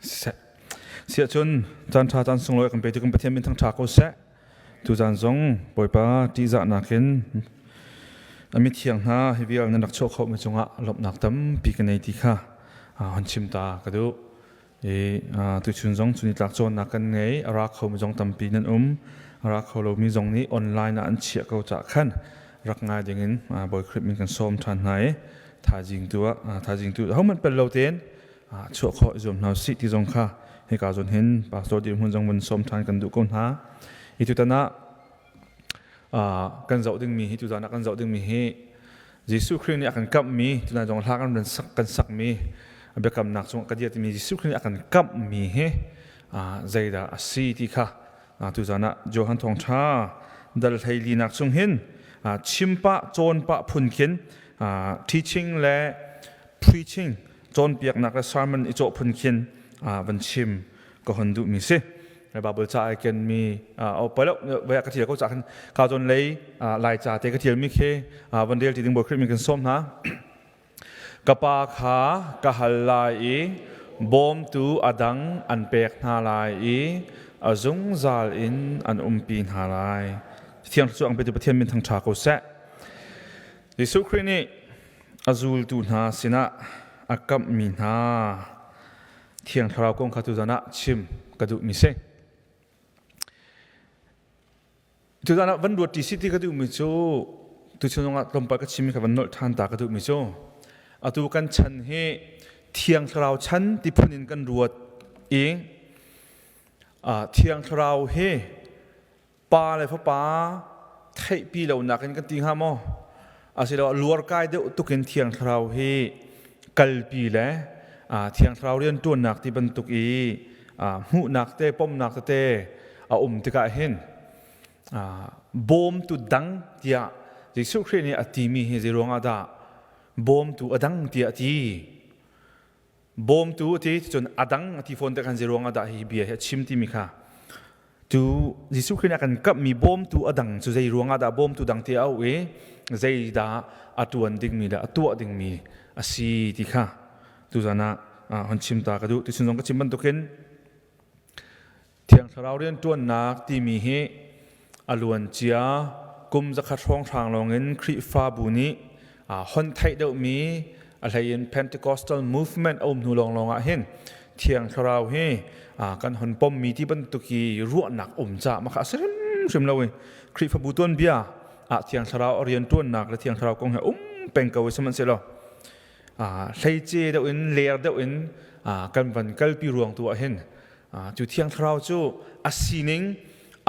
Siseh. Siah cun caan ṭha caan sunglawi kan petu kan Pathian min thangṭha ko seh. Tuzaan zong Bawipa ṭihzahnak in a mithiang hna hi vial nan rak chuah khawhmi cungah lawmhnak tampi ka nei ti kha hon chim ta ka duh. I tuchun zong chunitlak cawnnak kan ngei. A ra khomi zong tampi nan um. A ra kho lomi zong nih online ah an chiah ko cah khan rak ngai dingin Bawi Khrih min kan sawm ṭhan hna i thaizing tu ah thaizing tu hohmanh pel lo tein chuah khawh i zuam hna usih ti zong kha hika zawn hin pastor dirhmun zong vun sawm ṭhan kan duh ko hna. Hi tutan ah kan zoh dingmi hi tuzaan ah kan zoh dingmi hi Jesuh Khrih nih a kan kamhmi tuna zong hla kan sak kan sakmi biakamnak cung ka dia timi Jesuh Khrih nih a kan kamhmi hi zeidah a si ti kha tuzaan ah Johan Thawngṭha dal hleili nak chung hin chim pah cawn pah phun khin teaching le preaching cawnpiaknak le sermon i cawh phun khin van chim ka hon duhmi si. Bible ca ai kenmi o palo vai ka thial ko ca khan ka zawn lei lai ca te ka thial mi khi van rel ti ding bawi mi kan sawm hna. Ka pa kha ka hal lai i bawmtu adang an pek hna lai i a zungzal in an umpi hna lai. Thiang cu ang petu Pathian min thangṭha ko seh. Jesuh Khrih nih a zultu hna sinah a kamhmi hna Thiang Thlarau kong kha tuzan ah chim ka duhmi si. Tuzan ah van ruat ti si ti ka duhmi cu tuchun ah tlawmpal ka chimmi kha van nolh ṭhan ta ka duhmi cu atu kan chan hi Thiang Thlarau chan ti phun in kan ruat i Thiang Thlarau hi Pa le Fapa theihpi lonak in kan ti hnga maw? Asiloah luarkai deuh tukin Thiang Thlarau hi kalpi le Thiang Thlarau rianṭuannak ti bantuk i hmuhnak te pomnak tete a um tikah hin bawmtu dang tiah Jesuh Khrih nih a timi hi zeiruangah dah bawmtu a dang tiah a ti? Bawmtu a ti cun a dang a ti fawn te khan zeiruang ah dah hi bia hi a chim timi kha tu Jesuh Khrih nih a kan kamhmi bawmtu a dang cu zei ruang ah dah bawmtu dang ti a auh i zeidah a tuan dingmi le a tuah dingmi a si ti kha tuzan ah hon chim ta ka duh. Tuchun zong ka chim bantukin Thiang Thlarau rianṭuannak timi hi a luancia kum zakhat hrawnghrang lawngin Khrihfabu nih hon theih deuhmi a hleiin Pentecostal movement a um hnu lawnglawng ah hin Thiang Thlarau hi kan hon pommi ti bantuk i ruahnak um ca mah kha a si hrimhrim lo i Khrihfabu tuanbia ah Thiang Thlarau a rianṭuannak le Thiang Thlarau kong he um peng ko i sihmanhsehlaw hleice deuh in ler deuh in kan van kalpi ruang tu ah hin Cu Thiang Thlarau cu a sining,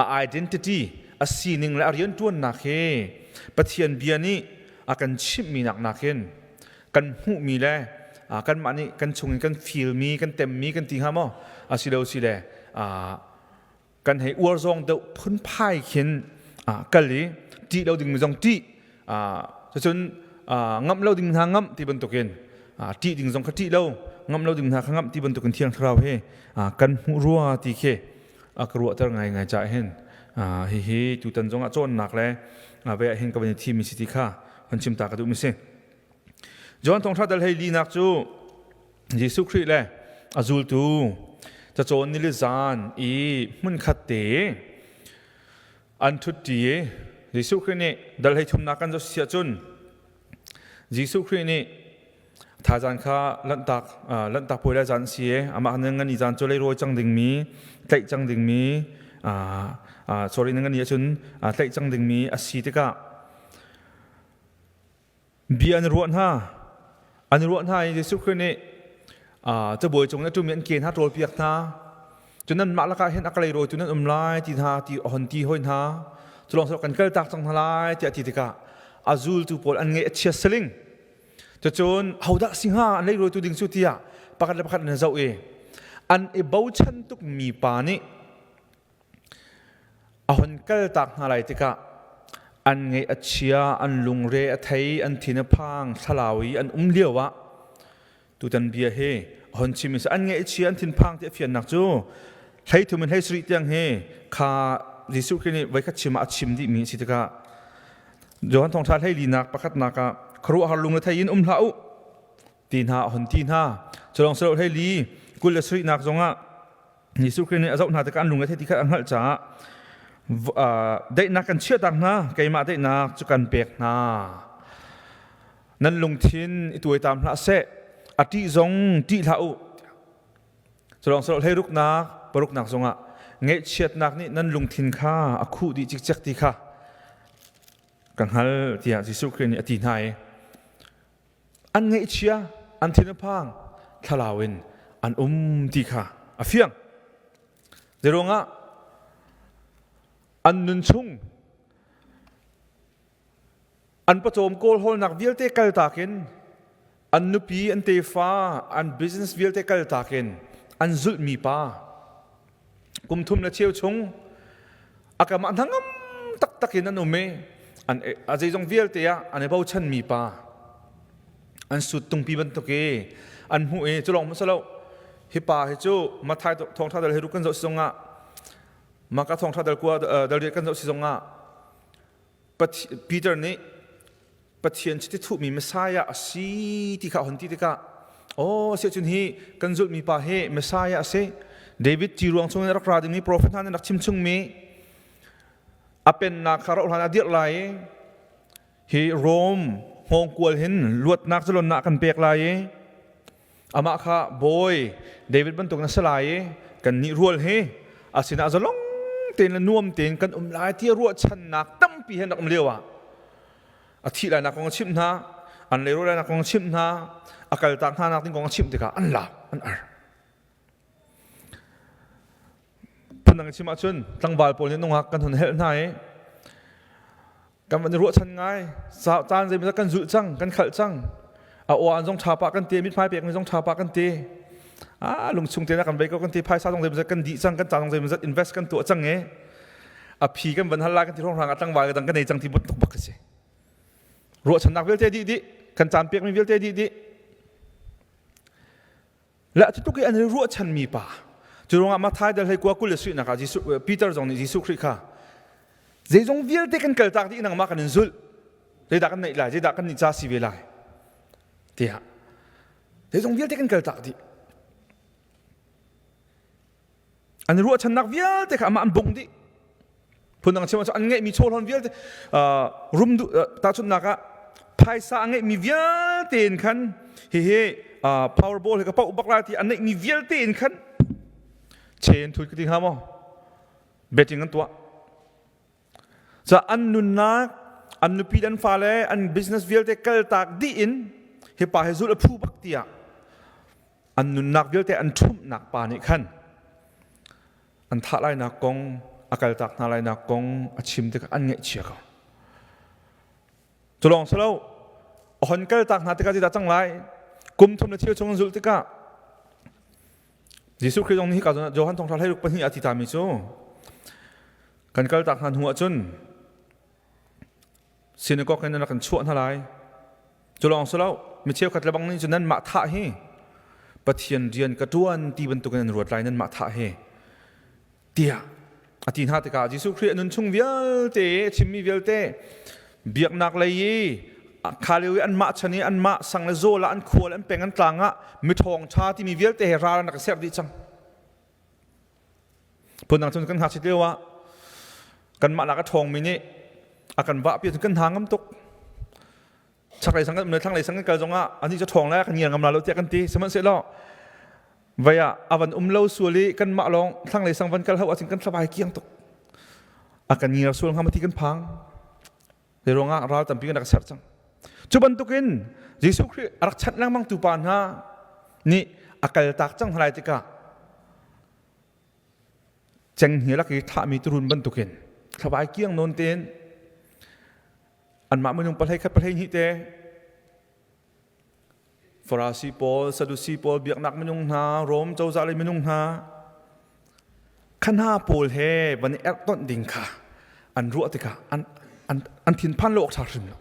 a identity, a sining le a rianṭuannak hi Pathian bia nih a kan chimhmi nak nakin kan hmuhmi le kanmah nih kan chungin kan feelmi, kan temmi kan ti hnga maw? Asilo sile kan hei uar zawng deuh phunphai khin kal i ṭih lo dingmi zong ṭih, cucun ngamh lo ding hna ngamh ti bantukin ṭih ding zong kha ṭih lo, ngamh lo ding hna kha ngamh ti bantukin Thiang Thlarau hi kan hmuh rua ti khi a ka ruahter ngaingai caah hin hihi tutan zong ah cawnnak le ve ah hin ka van i thimi si ti kha hun chim ta ka duhmi si. John Thawngṭha dal hei linak cu Jesuh Khrih le a zultu cacawn nili zan i hmunkhat te an ṭhutṭi i Jesuh Khrih nih dal hei thumnak kan zoh si ahcun Jesuh Khrih nih thaizan kha lanhtak lanhtak puai lai zan si i amah nan ngani zan cu leirawi cang dingmi tlaih cang dingmi sorry nan ngani ahcun tlaih cang dingmi a si tikah bia an ruah hna an ruah hna i Jesuh Khrih nih cabuai cung in a ṭumi an ke hna ṭawlpiak hna. Cun nanmah lakah hin a ka leirawitu nan um lai ti hna ti a hon ti hoi hna. Cu lawng kan kaltak cang hna lai tiah ti tikah a zultu pawl an ngaih a chia saling. Cucun hodah si hnga an leirawitu ding cu tiah pakhat le pakhat an zoh i an i bochan tukmi pa nih A hun kaltak hna lai tikah an ngaih a chia, an lungre a thei, an thin a phang, thlalau i an um lioah tutan bia hi a hun chim i an ngaih a chia, an thinphang ti a fiannak cu 13 in 17 tiang hi kha Jesuh Khrih nih voikhat chim ah a chim dihmi a si tikah Johan Thawngṭha hleilinak pakhatnak ah khuaruahhar lung le thei in um hlah u ti hna a hun ti hna. Culawng silo 14. 27 nak zongah Jesuh Khrih nih a zoh hna tikah an lung a theih ti kha a hngalh caah daihnak kan chiahtak hna keimah daihnak cu kan pek hna nan lungthin i tuaitam hlah seh a ṭih zong ṭih hlah u Culawng sawh hleiruknak paruknak zongah ngaihchiatnak nih nan lungthin kha a khuh dih cikcek ti kha ka hngal tiah Jesuh Khrih nih a ti hna i an ngaihchia an thin a phang thlalau in an um ti kha a fiang. Zeiruangah an nun chung An pawcawm kawlhawlnak vialte kaltak in an nupi, an tefa, an business vialte kaltak in an zulhmi pa kum thum le cheu chung a kam ah hnangam taktak in an um i an a zeizong vialte ah an i bochanmi pa an sut tungpi bantuk i an hmuh i cu lawng hmasa lo hi pa hi cu Mathai thawngtha dal he ru kan zoh si zongah Maka thawngtha dal kua dal riat kan zoh si zongah Peter nih Pathian chiti thuhmi Messiah a si ti kha a hun ti tikah aw si cun hi kan zulhmi pa hi Messiah a si David ci ruang chungin rak ra dingmi profet hna nih rak chim chungmi a pennak kha rauh hlan a dirh lai i hi Rome hngawngkual hin luatnak zalonnak kan pek lai i Amah kha bawi David bantuk na si lai i kannih rual hi a sinah zalong tein le nuam tein kan um lai ti ruahchannak tampi he an rak um lio ah a thih lainak kong a chimh hna an leirawl lainak kong a chimh hna a kaltak hna nak ding kong a chimh tikah an lak an ar phundang chim ahcun tlangval pawl nih nungak kan hun helh hna i Kan van i ruahchan ngai. Caan zeimawzat kan zulh cang, kan khalh cang. A aw an zong ṭha pah kan ti, mithmai pekmi zong ṭha pah kan ti. Ah, lungchung te na kan bei ko kan ti, phaisa zong zeimawzat kan dih cang, kan caan zong zeimawzat invest kan tuah cang e. A phi kan van hal lai kan ti hrawnghrang ah tlangval dang kan nei cang ti bantuk bak a si. Ruahchannak vialte dih dih, kan caan pekmi vialte dih dih. Le a tuk i an i ruahchanmi pa cu ruangah Matthai dal hlei kua 20 le suihnak ah Jesuh Peter zong nih Jesuh Khrih kha zeizong vialte kan kaltak dih nangmah kan in zulh zeidah kan neih lai zeidah kan nih ca si ve lai tiah zeizong vialte kan kaltak dih An i ruahchannak vialte kha amah an bungh dih. Phundang chim ahcun an ngeihmi chawhlawn vialte rum duh tahchunhnak ah phaisa a ngeihmi vialte in khan hihi powerball hi ka poh bak lai ti an ngeihmi vialte in khan chain thut ka ti hnga maw betting an tuah Ca an nunnak, an nupi an fale, an business vialte kaltak dih in hi pa hi zulh a phu bak tiah an nunnak vialte an ṭhumhnak pa nih khan an thah lainak kong, a kaltak hna lainak kong a chim tikah an ngaihchia ko. Cu lawng si lo, a hon kaltak hna tikah zeidah cang lai? Kum thum le cheu chung an zulh tikah Jesuh Khrih zong nih hika zawn ah Johan thawngṭha hleiruk pahnih ah a ti tami cu kan kaltak hna hnu ahcun sinagog in an rak kan chuah hna lai. Cu lawng si lo, mi cheukhat le bang nih cun nanmah thah hi Pathian rian ka ṭuan ti bantukin an ruat lai nanmah thah hi tiah a ti hna tikah Jesuh Khrih a nun chung vialte a chimmi vialte biaknak lei i kha lio i anmah chan i anmah sang le zawl ah an khual an peng an tlang ah miṭhawng ṭha timi vialte he ral an rak i serh dih cang. Phundang cun kan ngakchit lio ah kanmah lak a ṭhawngmi nih a kan vahpi ahcun kan hna ngam tuk. Chaklei sang kan um le thlanglei sang kan kal zongah anih cu ṭhawng le kan ngiar ngam la lo tiah kan ti. Sihmanhsehlaw vai ah a van um lo sual i kanmah lawng thlanglei sang van kal hau ahcun kan thlavai kiang tuk. A kan ngiar sual hnga ma ti kan phang. Zei ruangah ral tampi kan rak serh cang. Cu bantukin Jesuh Khrih a rak chanh lengmang tu pa hna nih a kaltak cang hna lai tikah cenghngia lak i thahmi turun bantukin thlavai kiang nawn tein anmah minung pahlei khat pahlei hnih te Farasi pawl, Sadusi pawl, biaknak minung hna, Rom cozah lei minung hna, kha hna pawl he van i erhtonh ding kha an ruah tikah an, an, an thinphan lo awk ṭha hrim lo.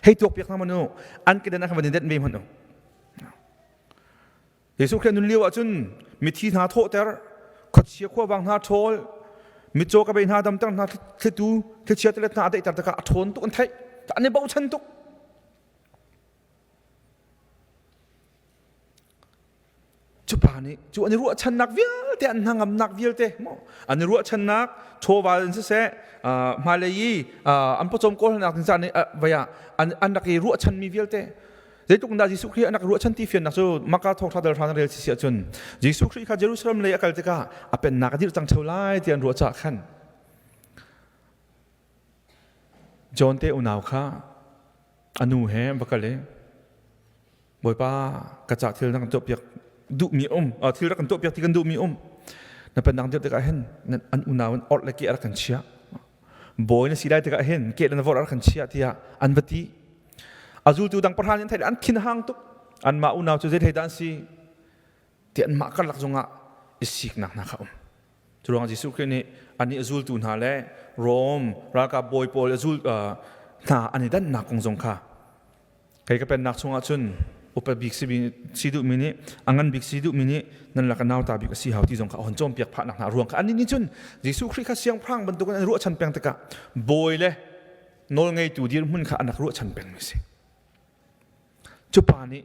Hei tuak piak hna manu, an kedan ah khan van i denh ve hmanh u. Jesuh Khrih nun lio ahcun mithi hna thawhter, khuachia khuavang hna ṭhawl, mitcaw ka bei hna damter hna, thlitu, thlichia tilet hna a daihter tikah a ṭhawn tuk an theih. An i bochan tuk. Cu pa nih cu an i ruahchannak vialte an hnangamnak vialte maw an i ruahchannak chawva in siseh hmailei i an pawcawm kawlnak ding caan vai ah an rak i ruahchanmi vialte zeitluk dah Jesuh Khrih an rak ruahchan ti fiannak cu Maka thawngṭha dal hra na rel si ahcun Jesuh Khrih kha Jerusalem lei a kal tikah a pennak a dirh cang ṭheo lai ti an ruah caah khan John te unau kha a nu he an va kal i Bawipa ka ca thil na kan tuahpiak duhmi um thil rak kan tuahpiak ti kan duhmi um na pennak dirh tikah hin an unau in orh le ke rak kan chiah bawi na si lai tikah hin ke le na vorh rak kan chiah tiah an va ti a zultu dang pahra nih an theih an thin hang tuk anmah unau cu zei thei dah an si ti anmah karlak zongah i siknak hna kha um cu ruangah Jesuh Khrih nih anih a zultu hna le Rom ralkap bawi pawl a zul hna an i dannak kong zong kha Kei ka pennak chungah cun upa bik si duhmi nih a ngan bik si duhmi nih nan lak a nauta bik a si hau ti zong kha a hon cawnpiak phahnak hna ruang kha annih nih cun Jesuh Khrih kha siangpahrang bantukin an ruahchan peng tikah bawi le nawlngeitu dirhmun kha an rak ruahchan pengmi a si. Cu pa nih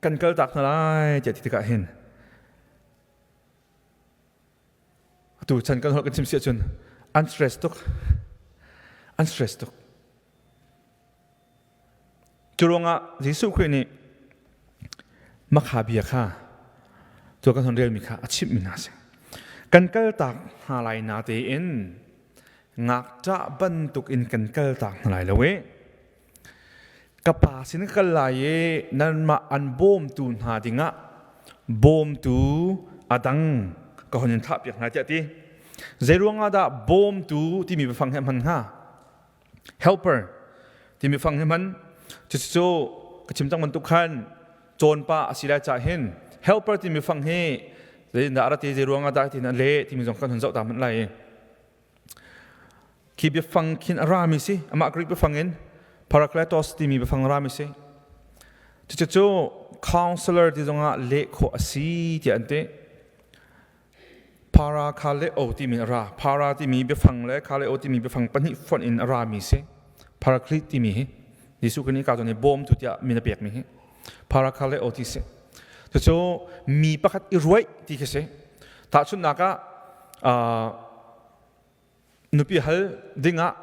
kan kaltak hna lai tiah ti tikah hin atu chan kan holh kan chim si ahcun an stress tuk an stress tuk Cu ruangah Jesuh Khrih nih makha bia kha cu kan hon relmi kha a chimhmi hna a si. Kan kaltak hna lai na tein ngakṭah bantuk in kan kaltak hna lai lo i ka pa sin ka kal lai i nanmah an bawmtu hna dingah bawmtu a dang ka hon in thlahpiak hna tiah a ti. Zeiruangah dah bawmtu timi biafang hi a hman hnga? Helper timi fang hi hman cucu ka chim cang bantuk khan cawnpa a si lai cah hin helper timi fang hi zeitindah a rat i zei ruangah dah tin a leh timi zong kan hun zoh ta hmanh lai. Khi biafang khin a rami si amah Greek biafang in parakletos timi biafang a rami si. Cucu counselor ti zongah leh khawh a si tiah an ti. Para kha le o timi a ra. Para timi biafang le kha le o timi biafang pahnih fonh in a rami si. Paraclete timi hi Jesuh Khrih nih ka zawn i bawmtu tiah min a pekmi hi para kha le o ti si. Cucu mi pakhat i ruaih ti khi si. Tahchunhnak ah nupi hal dingah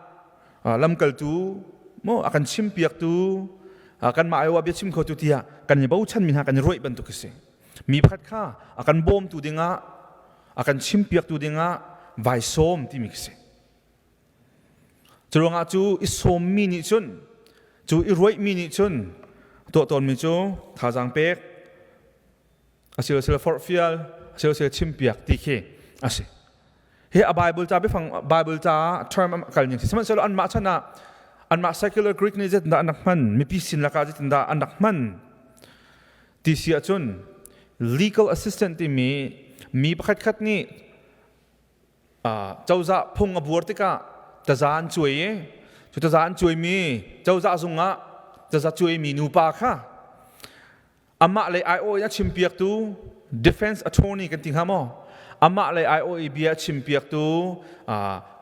lamkaltu maw a kan chimpiaktu kanmah aiawh bia chim khotu tiah kan i bochanmi hna kan i ruaih bantuk a si. Mi pakhat kha a kan bawmtu dingah a kan chimpiaktu dingah vai sawm timi khi si. Cu ruangah cu i sawmmi nih cun cu i ruaihmi nih cun tuah tawnmi cu thazaang pek asilosile forhfial asilosile chimpiak ti khi a si. Hi a Bible ca biafang Bible ca term a kal ning si sihmanhsehlaw anmah chan ah anmah secular Greek nih zeitindah an rak hman mipi sin lakah zeitindah an rak hman ti si ahcun legal assistant timi mi pakhat khat nih cozah phung a buar tikah taza an cuai i cu taza an cuaimi cozah zung ah taza cuaimi nupa kha amah lei aiawh in a chimpiaktu defense attorney kan ti hnga maw amah lei aiawh i bia a chimpiaktu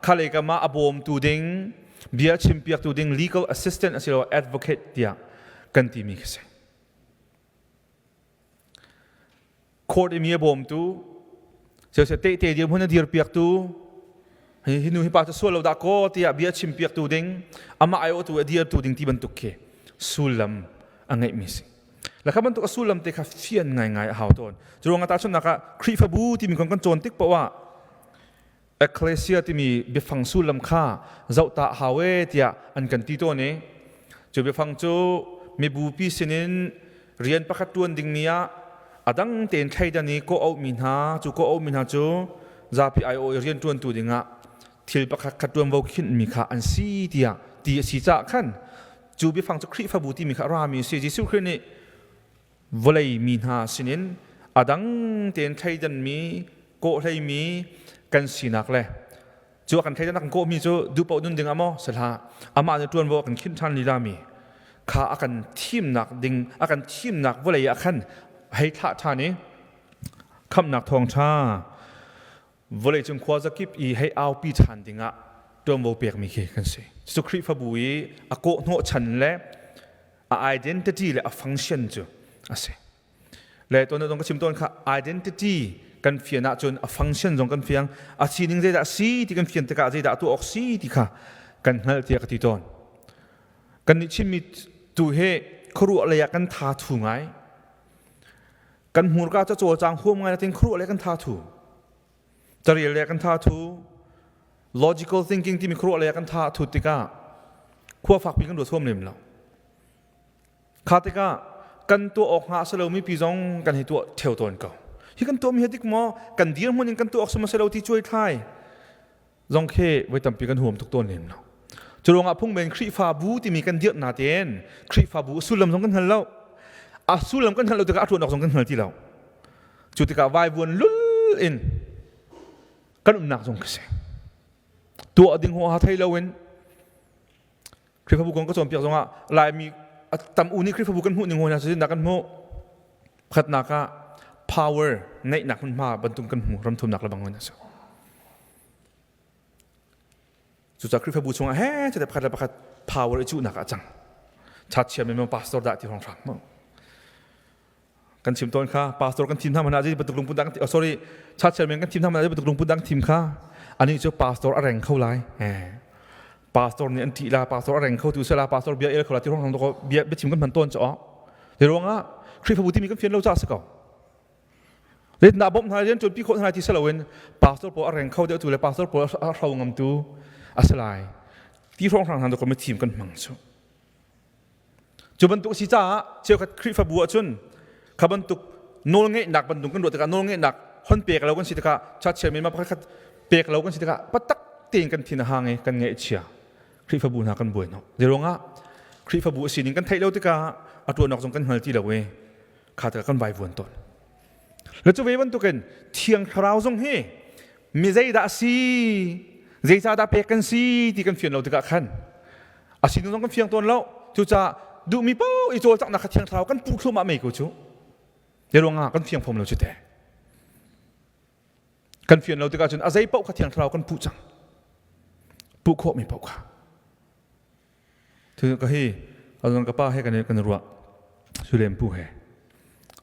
khalei kam ah a bawmtu ding bia a chimpiaktu ding legal assistant asiloah advocate tiah kan timi khi si court i mi a bawmtu siseh tehte dirhmun a dirpiaktu hi nu hi pa cu sual lo dah kaw tiah bia chimpiaktu ding amah aiawhtu a dirtu ding ti bantuk khi sullam a ngeihmi si lakha bantuk a sullam te kha fian ngaingai a hau tawn cu ruangah tahchunhnak ah Khrihfabu timi kong kan cawn tik paoh ah Ecclesia timi biafang sullam kha zoh ta hau e tiah an kan ti tawn i cu biafang cu mibupi sinin rian pakhat ṭuan dingmi ah a dang tein thleidan i kawh auhmi hna cu kawh auhmi hna cu zapi aiawh i rian ṭuantu dingah thil pakhat khat ṭuanvo khinhmi kha an si tiah ti a si caah khan cu biafang cu Khrihfabu timi kha a rami a si. Jesuh Khrih nih vawlei mi hna sinin a dang tein thleidanmi kawhhleimi kan sinak le cu a kan thleidan a kan kawhmi cu duhpaoh nun ding ah maw si hlah amah nih ṭuanvo a kan khinh ṭhan lilami kha a kan thimnak ding a kan thimnak vawlei ah khan hei thlah ṭhan i khamhnak thawngṭha vawleicung khua zakip i hei aupi ṭhan dingah ṭuanvo pekmi khi kan si. Cu Khrihfabu i a kawhhnawh chan le a identity le a function cu a si. Le tuan zong ka chim tawn kha identity kan fian ahcun a function zong kan fiang a sining zeidah si ti kan fian tikah zeidah tuah awk si ti kha kan hngalh tiah ka ti tawn. Kan nih Chinmi tu hi khuaruah lei ah kan tha thu ngai. Kan hmurka cu cawlcang huam ngai natin khuaruah lei kan tha thu. Carel lei kan tha thu. Logical thinking timi khuaruah lei kan tha thut tikah khua fakpi kan ruat huam lem lo. Kha tikah kan tuah awk hnga a si lomi pi zong kan hei tuah theo tawn ko. Hi kan tuahmi hi dik maw? Kan dirhmun in kan tuah awk si maw si lo ti cuai thlai zong khi voi tampi kan huam tuk tawn lem lo. Cu ruangah phungmen Khrihfabu timi kan dirh natein Khrihfabu a sullam zong kan hngal lo. A sullam kan hngalh lo tikah a ṭuan awk zong kan hngal ti lo. Cu tikah vaivuan lul in kan umnak zong khi si. Tuah ding huaha thei loin Khrihfabu kong ka cawnpiak zongah Laimi tam u nih Khrihfabu kan hmuh ning hawi hna cu kan hmuh. Pakhatnak ah power ngeihnak hmunhma bantuk kan hmu ramthumnak le bang hna cu. Cucaah Khrihfabu chungah he cete pakhat le pakhat power i cuhnak ah cang. Chat chiam in pastor dah ti hrawng hram mu. Kan chim tawn kha pastor kan thim hna mana zei bantuk lungput dah oh, sorry church chairman kan thim hna mana zei bantuk lungput dah kan thim kha ani cu pastor a reng kho lai eh pastor nih an ṭih la pastor a reng kho tu sela pastor bia el kho la ti hrawng hrawng bia biachim kan hman tawn cu te ruangah Khrihfabu timi kan fian lo ca si ko Zeitindah bawmh hna rian ṭuanpi khawh hna ti si loin pastor pawl a reng kho deuh tu le pastor pawl a hro ngam tu a si lai ti hrawng hrang hna ko mi thim kan hmang cu Cu bantuk a si caah cheukhat Khrihfabu ahcun kha bantuk nawlngeihnak bantuk kan ruah tikah nawlngeihnak hon pek lo kan si tikah church chairman ma pakhat pek lo kan si tikah patak tein kan thin a hang i kan ngaih a chia. Khrihfabu hna kan buai no. Zeiruangah Khrihfabu a sining kan theih lo tikah a tuanawk zong kan hngal ti lo i kha tikah kan vaivuan tawn. Le cu ve bantukin Thiang Thlarau zong hi mi zeidah a si, zeicahdah pek kan si ti kan fian lo tikah khan a sining zong kan fiang tawn lo. Cucaah duhmi paoh i cawlcanghnak kha Thiang Thlarau kan puh thluahmah mei ko cu. Te ruangah kan fiang fom lo cu te. Kan fian lo tikah cun a zei paoh kha Thiang Thlarau kan puh cang. Puh khawhmi paoh kha. Ka hi azon ka pa he kan kan ruah Sulem pu he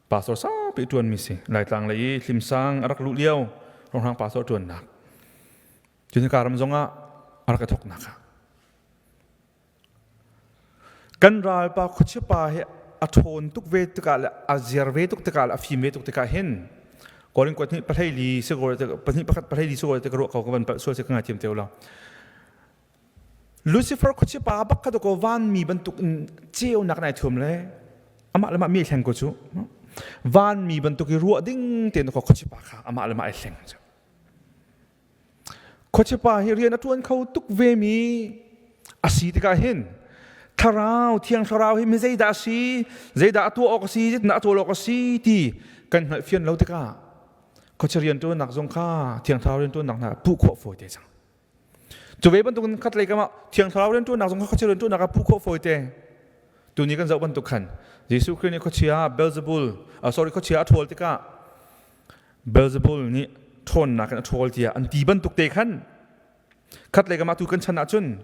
pastor saupi tuan mi si Laitlang lei i Hlimsang a rak luh lio ronghang pastor tuan nak cun ka ram zongah a rak i thok nak kan ralpa khuachia pa hi a ṭhawn tuk ve tikah le a ziar ve tuk tikah le a fim ve tuk tikah hin Korin kuat nih pahlei li sigor pahnih pakhat pahlei li sigor te ka ruah ko ka van palh sual si ka ngaithiam teo lo Lucifer khuachia pa bak kha ko vanmi bantuk in ceunak nai thuam le amah le mah mi hleng ko cu vanmi bantuk i ruah ding tein ko khuachia pa kha amah le mah ai hleng cu khuachia pa hi rian a tuan kho tuk ve mi a si tikah hin thlarau thiang thlarau hi mi zeidah a si zeidah a tuah awk a si zeitindah a tuah awk a si ti kan hngalh fian lo tikah khuachia rian tuannak zong kha thiang thlarau rian tuannak hna puh khawh fawi te cang Cu ve bantukin khatlei kam ah Thiang Thlarau rianṭuannak zong kha khuachia rianṭuannak ah puh khawh fawi te. Tuni kan zoh bantuk khan Jesuh Khrih nih khuachia Beelzebul, uh, sorry khuachia a ṭhawl tikah Beelzebul nih ṭhawnnak in a ṭhawl tiah an ti bantuk te khan khatlei kam ah tu kan chan ahcun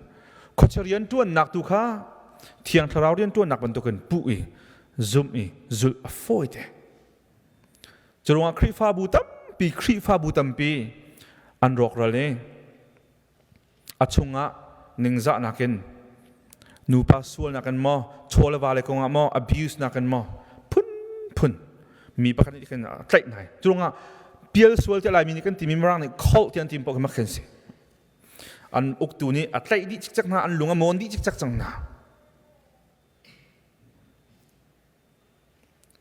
khuachia rianṭuannak tu kha Thiang Thlarau rianṭuannak bantukin puh i zumh i zulh a fawi te. Curuangah Khrihfabu tampi Khrihfabu tampi an rawkral i a chungah ningzahnak in nupa sualnak in maw chaw le va le kongah maw abuse nak in maw phunphun mi pakhat nih khin tlaih hna. Curuangah pial sual tiah Laimi nih kan timi Mirang nih cult tiah an ti paoh khi mak khin si. An uktu nih a tlaih dih cikcek hna, an lung a mawn dih cikcek cang hna.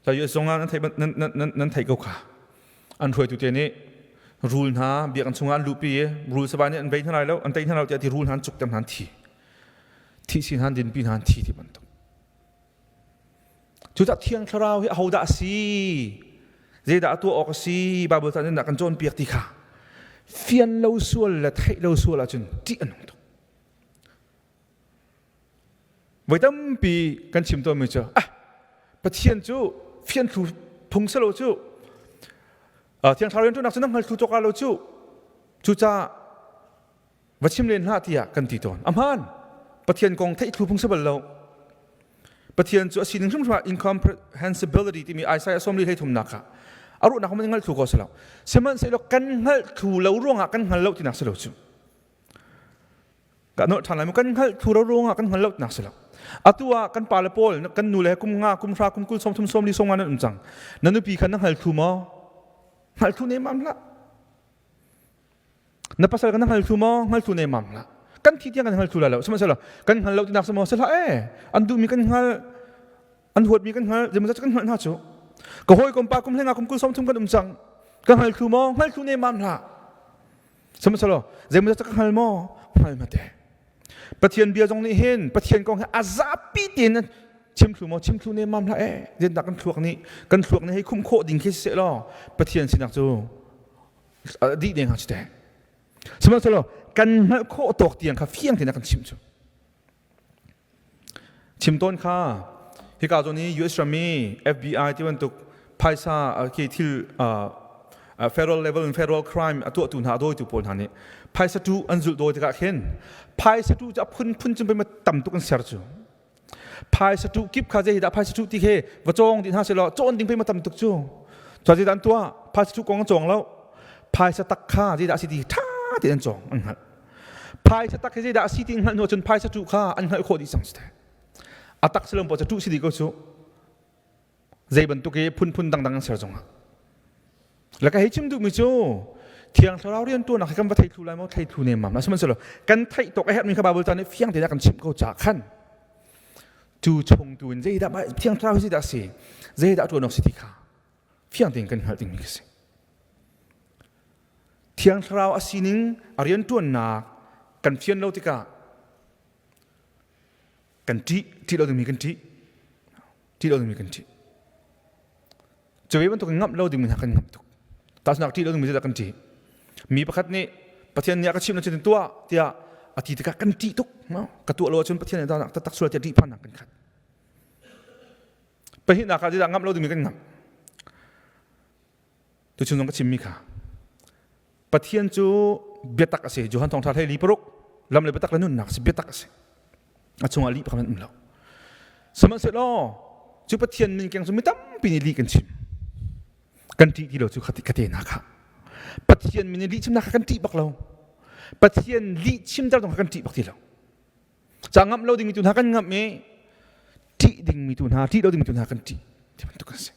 Us zongah nan theih nan nan theih ko kha. An hruaitu te nih rul hna biakinn chungah an luhpi i rul savai nih an vei hna lai lo, an tei hna lo tiah ti rul hna an cukter hna an thi. Thih si hna an dinpi hna an thi ti bantuk. Cucaah Thiang Thlarau hi ahodah a si? Zeidah a tuah awk a si? Baibal ca nih kan cawnpiak ti kha fian lo sual le theih lo sual ahcun ṭih a nung tuk. Voi tampi kan chim tawnmi cu ah Pathian cu fianthlu phung si lo cu Thiang Thlarau rianṭuannak cu na hngal thlu cawk lo cu cucaah va chim len hlah tiah kan ti tawn. A hmaan. Pathian kong theih thlu phung si bal lo. Pathian cu a sining hrimhrim ah incomprehensibility timi Isaiah 43 thumnak ah a ruahnak man hngalh thlu ko si lo. Sihmanhsehlaw kan hngalh thlu lo ruangah kan hngal lo tinak si lo cu. Ka nolh ṭhan lai mu kan hngalh thlu lo ruangah kan hngal lo tinak si lo. Atu ah kan pale pawl kan nu le kum nga kum hra kum kul som thum som li som nga nan um cang. Na nupi kha na hngal thlu maw? Hngal thlu ne mam hlah. Na pasal kan hngal thlu maw? Hngal thlu ne mam hlah. Kan thi tiang kan hngal thlu lai lo. Sihmanhsehlaw kan hngal lo tinak si maw? Si hlah e. An duhmi kan hngal, an huatmi kan hngal, zeimawzat kan hngalh hna cu. Ka hawikom pa kum hlenga kum kul som thum kan um cang. Ka hngal thlu maw? Hngal thlu ne mam hlah. Sihmanhsehlaw zeimawzat ka hngal maw? Hngal mate. Pathian bia zong nih hin Pathian kong hi a zapi tein chim thlu maw chim thlu ne mam hlah e. Zeitindah kan thluak nih kan thluak nih hei khumh khawh ding khi siseh law Pathian sinak cu dih deng ha te sihmanhsehlaw kan hngalh khawh tawk tiang kha fiang tein a kan chimh cu chim tawn kha hika zawn i US ram i FBI ti bantuk phaisa khi thil federal level in federal crime a tuahtu hna a dawitu pawl hna nih phaisa tu an zulh dawi tikah khin phaisa tu cu a phunphun cun pei tam tuk an ser cu Phaisa ṭuh kip kha zei dah phaisa ṭuh ti khi va cawng dih hna selaw cawn ding pei ma tam tuk cu. Cun zeidah an tuah? Phaisa ṭuh kong an cawng lo. Phaisa tak kha zeidah a si ti ṭha tein an cawng an hngalh. Phaisa tak hi zeidah a si ti hngalh hnu ahcun phaisa ṭuh kha an hngalh khawh dih cang si te. A tak si lo poah cu ṭuh si dih ko cu. Zei bantuk i phunphun dangdang an ser zongah. Le ka hei chim duhmi cu Thiang Thlarau rian ṭuannak hi kan va thei thlu lai maw thei thlu nemmam lah sihmanhsehlaw kan theih tawk a herhmi kha Baibal ca nih fiang tein a kan chimh ko caah khan cu chung tu in zeidah Thiang Thlarau hi zeidah a si zeidah a ṭuan awk si ti kha fiang tein kan hngalh dingmi khi si. Thiang Thlarau a sining a rian ṭuannak kan fian lo tikah kan ṭih ṭih lo dingmi kan ṭih ṭih lo dingmi kan ṭih Cu ve bantuk in ngamh lo dingmi hna kan ngamh tuk. Tahchunhnak ṭih lo dingmi zeidah kan ṭih? Mi pakhat nih Pathian nih a ka chimh na cutin tuah tiah a ti tikah kan ṭih tuk. Ka tuah lo ahcun Pathian nih dah taktak sual tiah ṭihphannak kan khat. Pahnihnak ah zeidah ngamh lo dingmi kan ngamh? Tuchun zong ka chimmi kha Pathian cu biatak a si. Johan Thawngṭha hlei li paruk lam le biatak le nunnak si biatak a si. A chungah lih pakhat um lo. Sihmanhsehlaw cu Pathian min keng cu mi tampi nih lih kan chim. Kan ṭih ti lo cu ka te hna kha. Pathian min in lih chimnak kha kan ṭih bak lo. Pathian lih chimter zong kha kan ṭih bak ti lo. Ca ngamh lo dingmi tu hna kan ngamh i ṭih dingmi tu hna, ṭih lo dingmi tu hna kan ṭih. Ti bantuk kan si.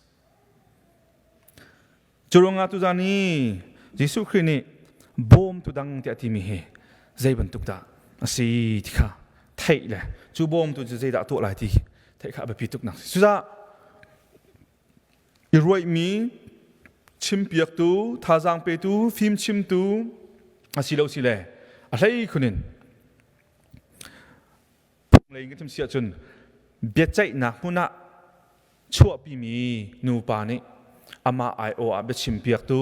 Curuangah tuzan i Jesuh Khrih nih bawmtu dang tiah a timi hi zei bantuk dah a si ti kha theih le cu bawmtu cu zeidah a tuah lai ti theih kha a biapi tuk nak si. Cucaah i ruaihmi chimpiaktu, thazaang petu, fimchimtu a si lo si le a hlei khun in phung lei in kan chim si ahcun biaceihnak hmun ah chuahpimi nupa nih amah aiawh ah biachimpiaktu,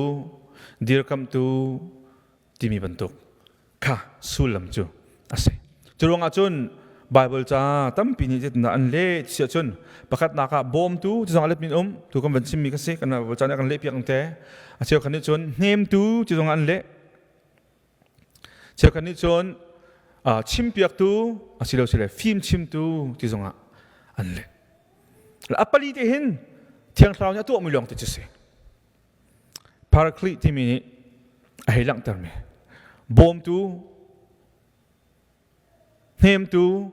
dirkamhtu timi bantuk kha sullam cu a si. Cu ruangah cun Baibal ca tampi nih zeitindah an leh ti si ahcun pakhatnak ah bawmtu ti zong a let min um tu kan van chimmi kha si kan Baibal ca nih a kan lehpiak ang te a cheukhat nih cun hnemtu ti zong an leh Cheukhat nih cun chimpiaktu asilosile fimchimtu ti zongah an leh. A pali te hin Thiang Thlarau nih a tuahmi lawng te cu si. Paraclete timi nih a hei langhtermi bawmtu, hnemtu,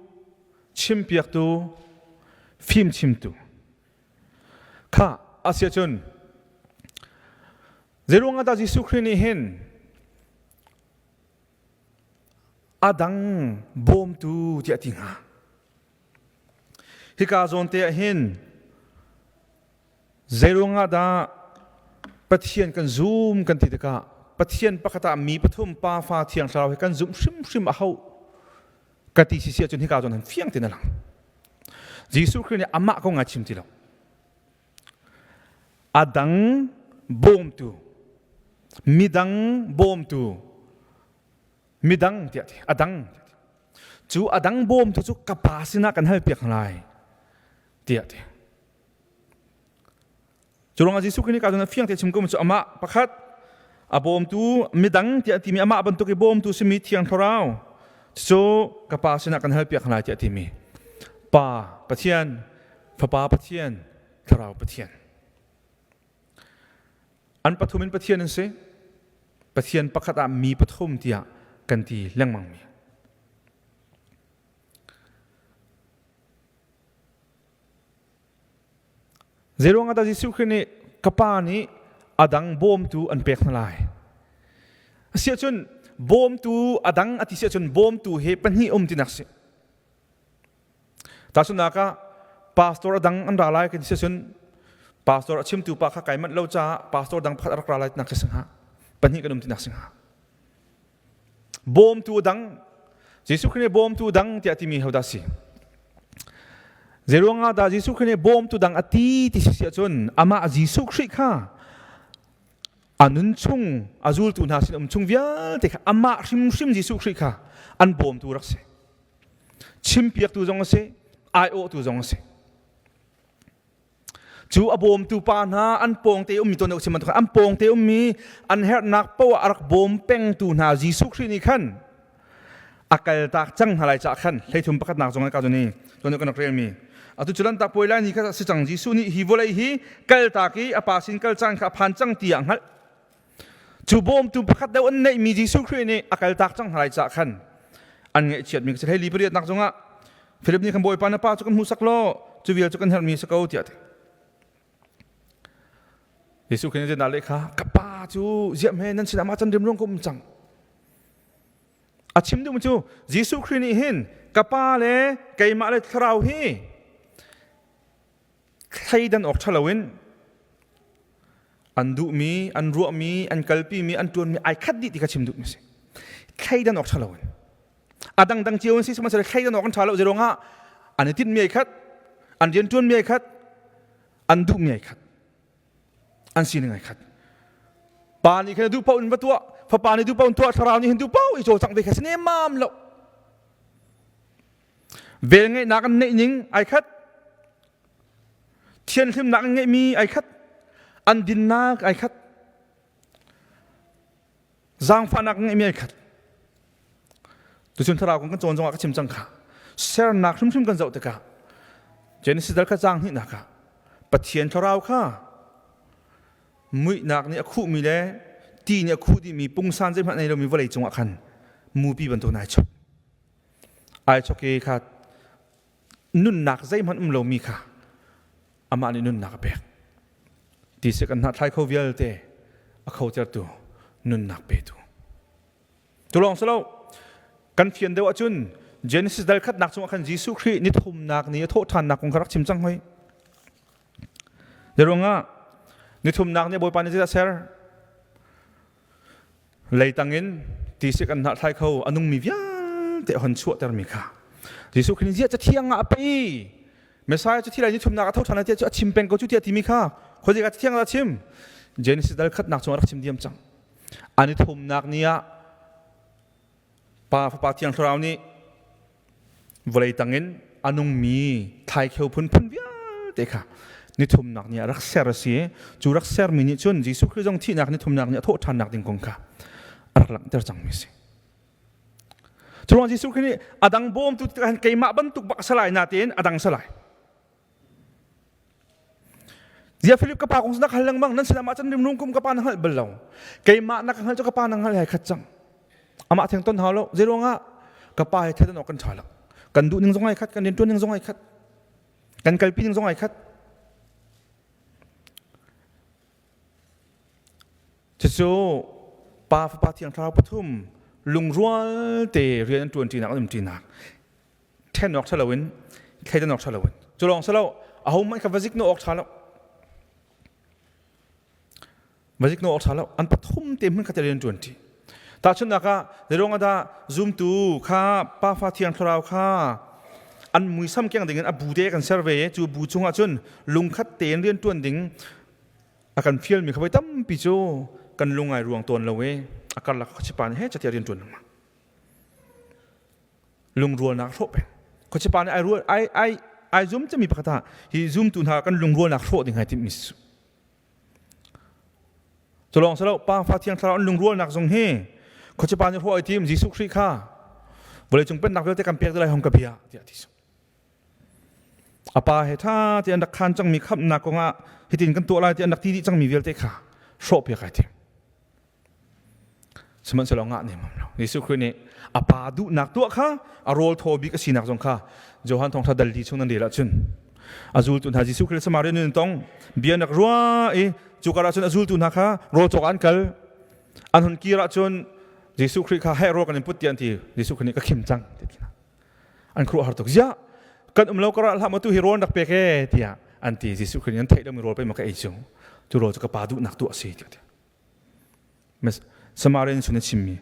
chimpiaktu, fimchimtu. Kha asiahcun Zeiruang ah dah Jesuh Khrih nih hin a dang bawmtu tiah a ti hnga? Hika zawn te ah hin zeiruang ah dah Pathian kan zum kan ti tikah Pathian pakhat ah mi pathum Pa Fa Thiang Thlarau hi kan zumh hrimhrim a hau ka ti si si ahcun hika zawn han fiang tein a lang. Jesuh Khrih nih amah kong a chim ti lo. A dang bawmtu, midang bawmtu, midang tiah ti, a dang. Cu a dang bawmtu cu ka pa sinah kan halpiak lai tiah ti. Cu ruangah Jesuh Khrih nih ka cun fiang te chim ko cu amah pakhat a bawmtu midang tiah timi amah bantuk i bawmtu simi Thiang Thlarau cu ka pa sinah kan halpiak lai tiah timi Pa Pathian. Fapa Pathian, Thlarau Pathian. An pathum in Pathian an si. Pathian pakhat ah mi pathum tiah kan ti lengmang mi. Zeiruang ah dah Jesuh Khrih nih ka Pa nih a dang bawmtu an pek hna lai? Asiahcun bawmtu a dang a ti siahcun bawmtu he pahnih um tinak si. Tahchunhnak ah pastor a dang an ra lai kan ti siahcun pastor a chimtu pa kha kai manh lo caah pastor dang pakhat a rak ra lai tinak si hnga. Pahnih kan um tinak si hnga. Bawmtu dang Jesuh Khrih nih bawmtu dang tiah timi hodah si? Zeiruang ah dah Jesuh Khrih nih bawmtu dang a ti ti si ahcun amah Jesuh Khrih kha a nun chung a zultu hna sin um chung vialte kha amah hrimhrim Jesuh Khrih kha an bawmtu rak si. Chimpiaktu zong a si, aiawhtu zong a si. Cu a bawmtu pa hna an pawngte ummi tuan deuh chim bantuk an pawngte ummi an herhnak poah a rak bawm pengtu hna Jesuh Khrih nih khan a kaltak cang hna lai caah khan hleithum pakhatnak zong ka ni tuan deuh kan rak relmi atu cu lantak puai lai ni kha si cang Jesuh nih hi vawlei hi kaltak i a pa sin kal caan kha a phan cang tiah hngalh Cu bawmtu pakhat deuh an neihmi Jesuh Khrih nih a kaltak cang hna lai caah khan an ngaihchiatmi ka si. Hei li pariatnak zongah Philip nih khan Bawipa na pa cu kan hmuhsak law cu vial cu kan herhmi si ko tiah a ti. Jesuh Khrih nih zeidah leh kha ka pa cu ziah hme nan sinah mah can rimruang ka um cang. A chim duhmi cu Jesuh Khrih nih hin ka pa le keimah le thlarau hi thleidan awk ṭha loin an duhmi, an ruahmi, an kalpimi, an ṭuanmi ai khat dih ti kha chim duhmi a si. Thleidan awk ṭha loin. A dangdang cio an si sihmanhsehlaw thleidan awk an ṭha lo zeiruangah an i tinhmi ai khat, an rianṭuanmi ai khat, an duhmi ai khat, an sining ai khat. Pa nih khan a duh paoh in va tuah, fapa nih duh paoh in tuah, thlarau nih hin duh paoh i cawlcangh ve kha si nemmam lo. Velngeihnak an neih ning ai khat. Thianhlimnak an ngeihmi ai khat. An dinnak ai khat. Zaangfahnak an ngeihmi ai khat. Tuchun thlarau kong kan cawn zongah ka chim cang kha. Sernak hrimhrim kan zoh tikah Genesis dal kha caang hnihnak ah Pathian thlarau kha muihnak nih a khuhmi le ti nih a khuh dihmi pungsan zeihmanh nei lomi vawlei cungah khan mupi bantuk nai chok. Ai chok i kha nunnak zeihmanh um lomi kha amah nih nunnak a pek. Ti kan hnah thlai kho vialte a khotertu nunnak petu. Tu lawng si lo kan fian deuh ahcun Genesis dal khatnak chungah khan Jesuh Khrih ni thumnak ni a thawh ṭhannak kong kha rak chim cang hoi. Zeruangah ni thumnak ni Bawipa nih zeidah ser? Leitang in tisik an hnah thlai kho a nungmi vialte a hon chuahtermi kha Jesuh Khrih nih ziah cathiang ah a pei Messiah cu thi lai ni thumnak a tho ṭhan lai tiah cu a chim peng ko cu tiah timi kha khuazei ka cathiang ah a chim Genesis dal khatnak chung a rak chim diam cang an i thumnak ni ah Pa Fapa Thiang Thlarau nih vawlei tangin a nungmi thlaikheu phunphun vialte kha nithumnak ni ah rak ser a si cu rak sermi nih cun Jesuh Khrih zong thihnak nithumnak ni a thawh ṭhannak ding kong kha a rak langhter cangmi a si. Curuang Jesuh Khrih nih a dang bawmtu tikah keimah bantuk bak a si lai natein a dang si lai. Zia Philip ka pa kong na hal lengmang nan sinah mah can rimrung kum ka pa na hngalh bal lo. Keimah na ka hngalh cu ka pa na hngalh hai khat cang. Amah theng ton hau lo. Zeiruangah ka pa he thedan awk kan ṭha lo. Kan duh ning zong ai khat, kan rianṭuan ning zong ai khat, kan kalpi ning zong ai khat. Cucu Pa Fapa Thiang Thlarau pathum lungrual te rian an ṭuan ṭinak an um ṭinak. Ṭhen awk ṭha loin thleidan awk ṭha loin cu lawng si lo ahohmanh kha va ziknawh awk ṭha lo va ziknawh awk ṭha lo an pathum te hmun khat rian ṭuan ṭi tahchunhnak ah zeiruang ah dah zumtu kha pafa thiang thlarau kha an muisam keng ding in a bu te kan ser ve cu bu chungah cun lungkhat tein rian ṭuan ding a kan fialmi kha voi tampi cu kan lungai ruang tawn lo i a karlak khuachipa nih he catia rian ṭuan lengmang lungrualnak hrawh peng khuachipa nih ai rual ai ai ai zum cemi pakhat ah hi zumtu hna kan lungrualnak hrawh ding hai timhmi si cu lawng si lo pa fa thiang thlarau an lungrualnak zong hi khuachipa nih hrawh ai tim Jesuh Khrih kha vawleicung pennak vialte kan pek lai hong ka bia tiah ti. A pa he ṭha te an rak khaan cangmi khamhnak kongah hitin kan tuah lai ti an rak ti dih cangmi vialte kha hrawhpiak ai tim. Sihmanhsehlaw ngah nemam lo. Jesuh Khrih nih a pa duhnak tuah kha a rawl thaw bik a sinak zong kha Johan thawngṭha dal li chung nan rel ahcun a zultu hna Jesuh Khrih Samaria nun tong bia nak rua i cu kar ahcun a zultu hna kha rawl cawk an kal an hun kir ahcun Jesuh Khrih kha heh rawl kan in put tiah an ti Jesuh Khrih nih ka khim cang ti an khuaruah har tuk ziah kan um lo karah hlah maw tu hi rawl rak pek e tiah an ti Jesuh Khrih nih an theih lomi rawl pei ma ka ei cu cu rawl cu ka pa duhnak tuah a si tiah Samarian sin a chimmi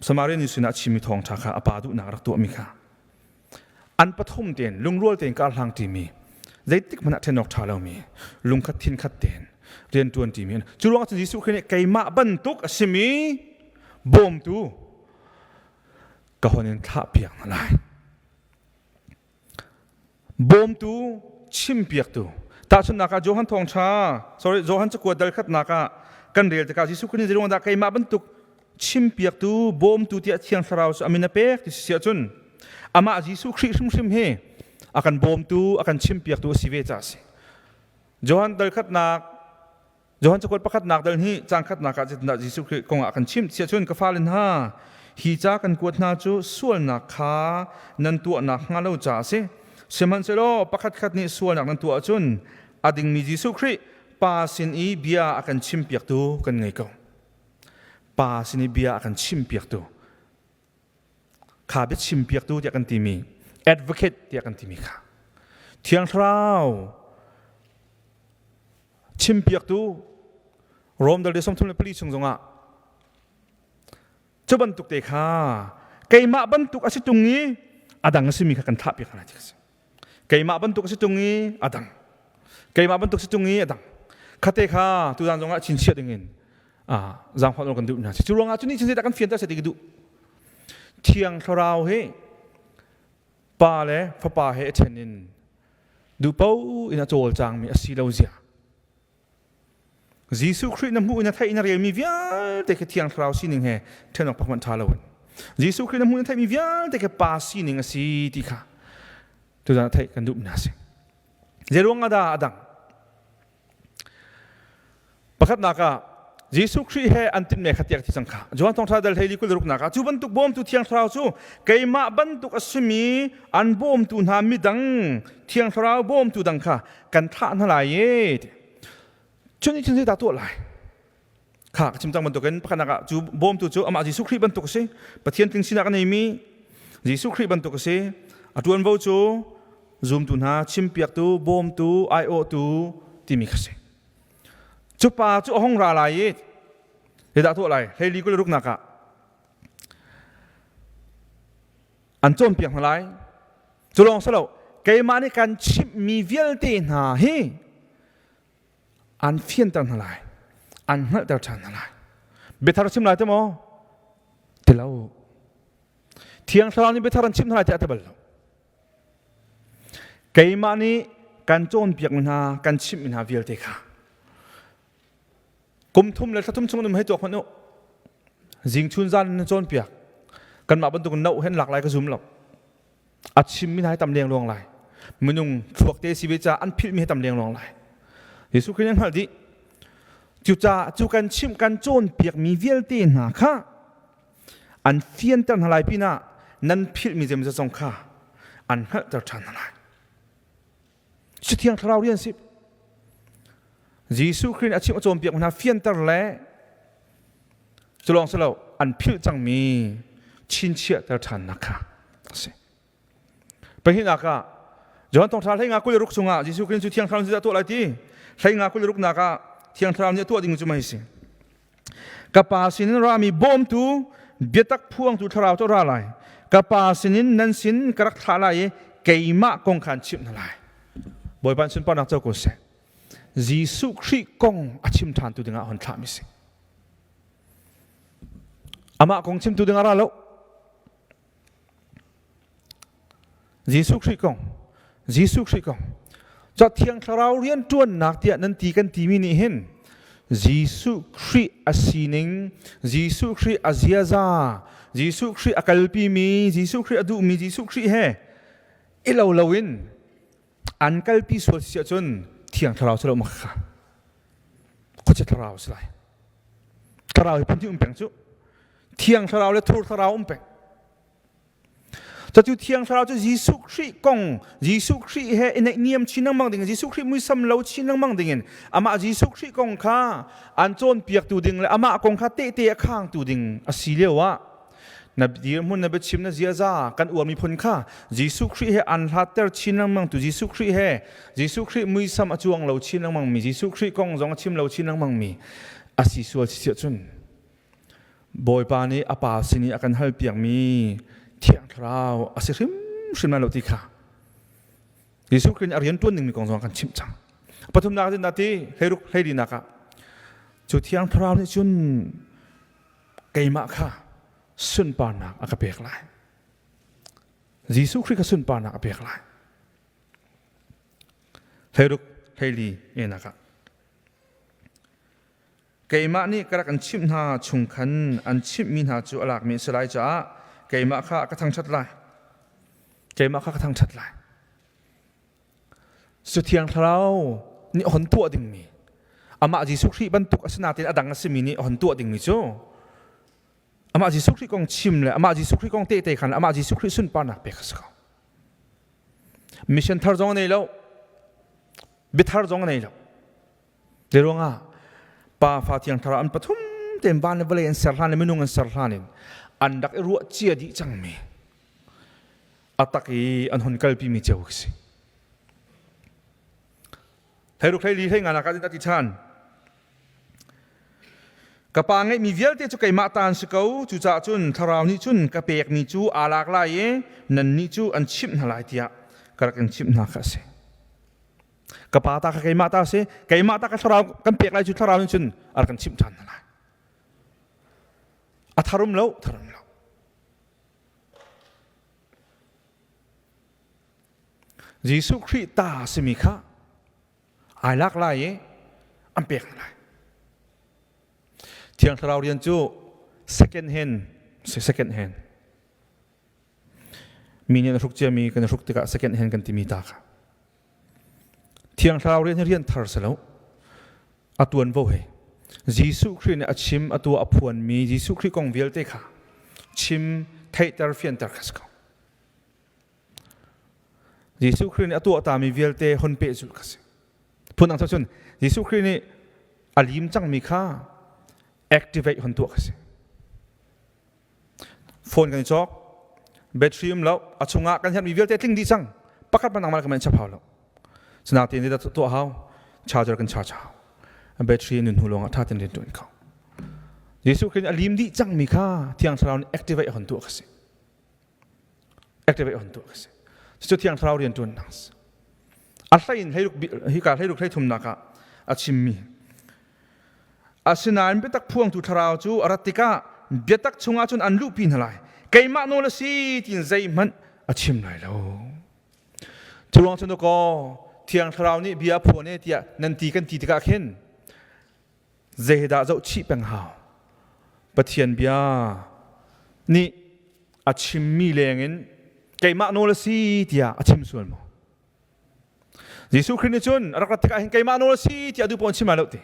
Samarian sinah a chimmi thawngṭha kha a pa duhnak rak tuahmi kha an pathum tein lungrual tein kar hlang ṭimi zeitik hmanh ah ṭhen awk ṭha lomi lungkhat thinkhat tein rian ṭuan ṭimi cu ruangah cun Jesuh Khrih nih keimah bantuk a simi bawmtu ka hon in thlah piak hna lai Bawmtu chimpiaktu. Tahchunhnak ah Johan thawngṭha, sorry, Johan cakuat dal khatnak ah kan rel tikah Jesuh Khrih nih zeiruang dah keimah bantuk chimpiaktu, bawmtu tiah Thiang Thlarau cu a min a pek ti si ahcun amah Jesuh Khrih hrimhrim hi a kan bawmtu, a kan chimpiaktu a si ve caah a si. Johan dal khatnak Johan cakuat pakhatnak dal hi cang khatnak ah zeitindah Jesuh Khrih kong ah kan chimh siah cun ka fale hna hi ca kan kuat hna cu sualnak kha nan tuahnak hnga lo caah a si. Sihmanhsehlaw pakhatkhat nih sualnak nan tuah ahcun a dingmi Jesuh Khrih Pa sin i bia a kan chimpiaktu kan ngei ko. Pa sin i bia a kan chimpiaktu kha biachimpiaktu tiah kan timi advocate tiah kan timi kha Thiang Thlarau chimpiaktu Rom dal 34 chung zongah cu bantuk te kha keimah bantuk a si tung i a dang a simi kha kan thlah piak hna ti si keimah bantuk a si tung i a dang keimah bantuk si tung i a dang khate kha tuzan zongah chinchiah dingin zaangfah kan duh hna cu ruangah cu nih chin zeidah kan fianter se ti ka duh Thiang Thlarau hi pa le fapa he a ṭhen in duhpo in a cawlcangmi a si lo zia Jesuh Khrih na hmuh in na theih in na relmi vialte khi Thiang Thlarau sining he ṭhen awk pakhat ṭha lo in Jesuh Khrih na hmuh in na theihmi vialte khi pa sining a si ti kha tuzan theih kan duh hna si zeiruang ah dah a dang Pakhatnak ah Jesuh Khrih he an tinhmi kha tiah ka ti cang kha. Johan Thawngṭha dal 14 kul ruknak ah cu bantuk bawmtu Thiang Thlarau cu keimah bantuk a simi an bawmtu hna midang Thiang Thlarau bawmtu dang kha kan thlah hna lai e. Cun nih cun zeidah tuah lai? Kha ka chim cang bantukin pakhatnak ah cu bawmtu cu amah Jesuh Khrih bantuk a si. Pathian tling sinak a neimi Jesuh Khrih bantuk a si. A ṭuanvo cu zumtu hna chimpiaktu, bawmtu, aiawhtu timi kha si. Cu pa cu a hung ra lai i zeidah tuah lai? 14 kul ruknak ah an cawnpiak hna lai. Cu lawng si lo, keimah nih kan chimhmi vialte hna hi an fianter hna lai, an hngalhter ṭhan hna lai. Biathar chim lai te maw? Ti lo. Thiang Thlarau nih biathar an chimh hna lai tiah a ti bal lo. Keimah nih kan cawnpiakmi hna, kan chimhmi hna vialte kha kum thum le thla thum chung um hei tuak hmanh u. Zing chun zan in cawnpiak. Kanmah bantuk no hen lak lai ka zum lo. A chimmi hna hi tam leng luang lai. Minung thluak te si ve ca an philhmi hi tam leng luang lai. Jesuh Khrih nih hngalh dih. Cucaah cu kan chimh kan cawnpiakmi vialte hna kha an fianter hna lai pinah nan philhmi zeimawzat zong kha an hngalhter ṭhan hna lai. Cu Thiang Thlarau rian si. Jesuh Khrih nih a chimh a cawnpiak hna fianter le cu lawng si lo an philh cangmi chinchiahter ṭhannak kha a si. Pahnihnak ah Johan Thawngṭha hlei nga 26 chungah Jesuh Khrih cu Thiang Thlarau nih tuah lai ti hlei nga 26 nak ah Thiang Thlarau nih a tuah ding cu mei si. Ka Pa sinin rami bawmtu biatak phuangtu Thlarau cu ra lai. Ka Pa sinin nan sin ka rak thlah lai i keimah kong kha an chimh hna lai. Bawipa in sunparnak co ko seh. Jesuh Khrih kong a chim ṭhantu dingah hon thlahmi si. Amah kong chimtu dingah ra lo. Jesuh Khrih kong Jesuh Khrih kong Ca Thiang Thlarau rianṭuannak tiah nan ti kan timi nih hin Jesuh Khrih a sining, Jesuh Khrih a ziaza, Jesuh Khrih a kalpimi, Jesuh Khrih a duhmi, Jesuh Khrih he i lo loin An kalpi sual si ahcun Thiang Thlarau si lo ma kha khuachia thlarau si lai. Thlarau hi phun um peng cu. Thiang Thlarau le thur thlarau um peng. Cucu Thiang Thlarau cu Jesuh Khrih kong, Jesuh Khrih he i naihniam chin lengmang ding, Jesuh Khrih muisam lo chin lengmang dingin amah Jesuh Khrih kong kha an cawnpiaktu ding le amah kong kha tehte a khangtu ding a si lio ah na dirhmun na biachim na ziaza kan uar miphun kha Jesuh Khrih he an hlatter chin lengmang tu Jesuh Khrih he Jesuh Khrih muisam a cuang lo chin lengmang mi Jesuh Khrih kong zong a chim lo chin lengmang mi a si sual si cun Bawipa nih a pa sin i a kan halpiakmi Thiang Thlarau a si hrimhrim lai lo ti kha Jesuh Khrih nih a rian ṭuan dingmi kong zong a kan chimh cang. Pathumnak ah ti hleiruk hleilinak ah cu Thiang Thlarau nih cun keimah kha sunparnak a ka pek lai. Jesuh Khrih kha sunparnak a pek lai. Hleiruk hleili enak ah Keimah nih ka rak an chimh hna chung khan an chimhmi hna cu a lakmi a si lai caah keimah kha ka thangṭhat lai. Keimah kha ka thangṭhat lai. Cu Thiang Thlarau nih hon tuah dingmi, amah Jesuh Khrih bantuk a si nain a dang a simi nih hon tuah dingmi cu amah Jesuh Khrih kong chim le amah Jesuh Khrih kong tehte khan amah Jesuh Khrih sunparnak pek a si ko. Mission thar zong a nei lo, biathar zong a nei lo. Zeiruangah Pa Fa Thiang Thlarau an pathum tein van le vawlei an ser hlan le minung an ser hlan in an rak i ruah cia dih cangmi a tak i an hun kalpimi cio khi si. Hleiruk hleili hlei nga nak ah ti ṭhan. Ka pa ngeihmi vialte cu keimah ta an si ko, cucaah cun Thlarau nih cun ka pekmi cu aa lak lai i nannih cu an chimh hna lai tiah ka rak in chimh hna kha a si. Ka pa ta kha keimah ta a si, keimah ta ka thlarau kan pek lai cu thlarau nih cun a rak kan chimh ṭhan hna lai. A tharum lo, tharum lo. Jesuh Khrih ta a simi kha ai lak lai i an pek hna lai. Thiang Thlarau rian cu second hand si second hand. Mi nih an hruk ciami kan i hruk tikah second hand kan timi ta kha. Thiang Thlarau rian hi rian thar si lo. A tuanvo he. Jesuh Khrih nih a chim, a tuah, a phuanmi Jesuh Khrih kong vialte kha chim, theihter, fianter kha si ko. Jesuh Khrih nih a tuah tami vialte hon pehzulh kha si. Phundang cun Jesuh Khrih nih a lim cangmi kha activate hon tuah kha si. Phone kan i cawk, battery um lo, a chungah kan herhmi vialte tling dih cang. Pakhat hmanh nangmah kan chap hau lo. Sinain nih tuah hau, charger kan charge hau. Battery nun hnu lawngah ṭha tein rian ṭuan kho. Jesuh Khrih nih a lim dih cangmi kha Thiang Thlarau nih activate a hon tuah kha si. Activate a hon tuah kha si. Cucu Thiang Thlarau rian ṭuannak a si. A hlei in hika hleiruk hleithumnak ah a chimmi Asinain biatak phuangtu thlarau cu a rat tikah biatak chungah cun an luhpi hna lai. Keimah nawl a si tiin zeihmanh a chim lai lo. Cu ruang cun kaw Thiang Thlarau nih bia a phuan e tiah nan ti kan ti tikah khin zeidah zoh chih peng hau. Pathian bia nih a chimmi lengin keimah nawl a si tiah a chim sual maw? Jesuh Khrih nih cun a rak rat tikah hin keimah nawl a si tiah duh paoh in chim lai lo ti.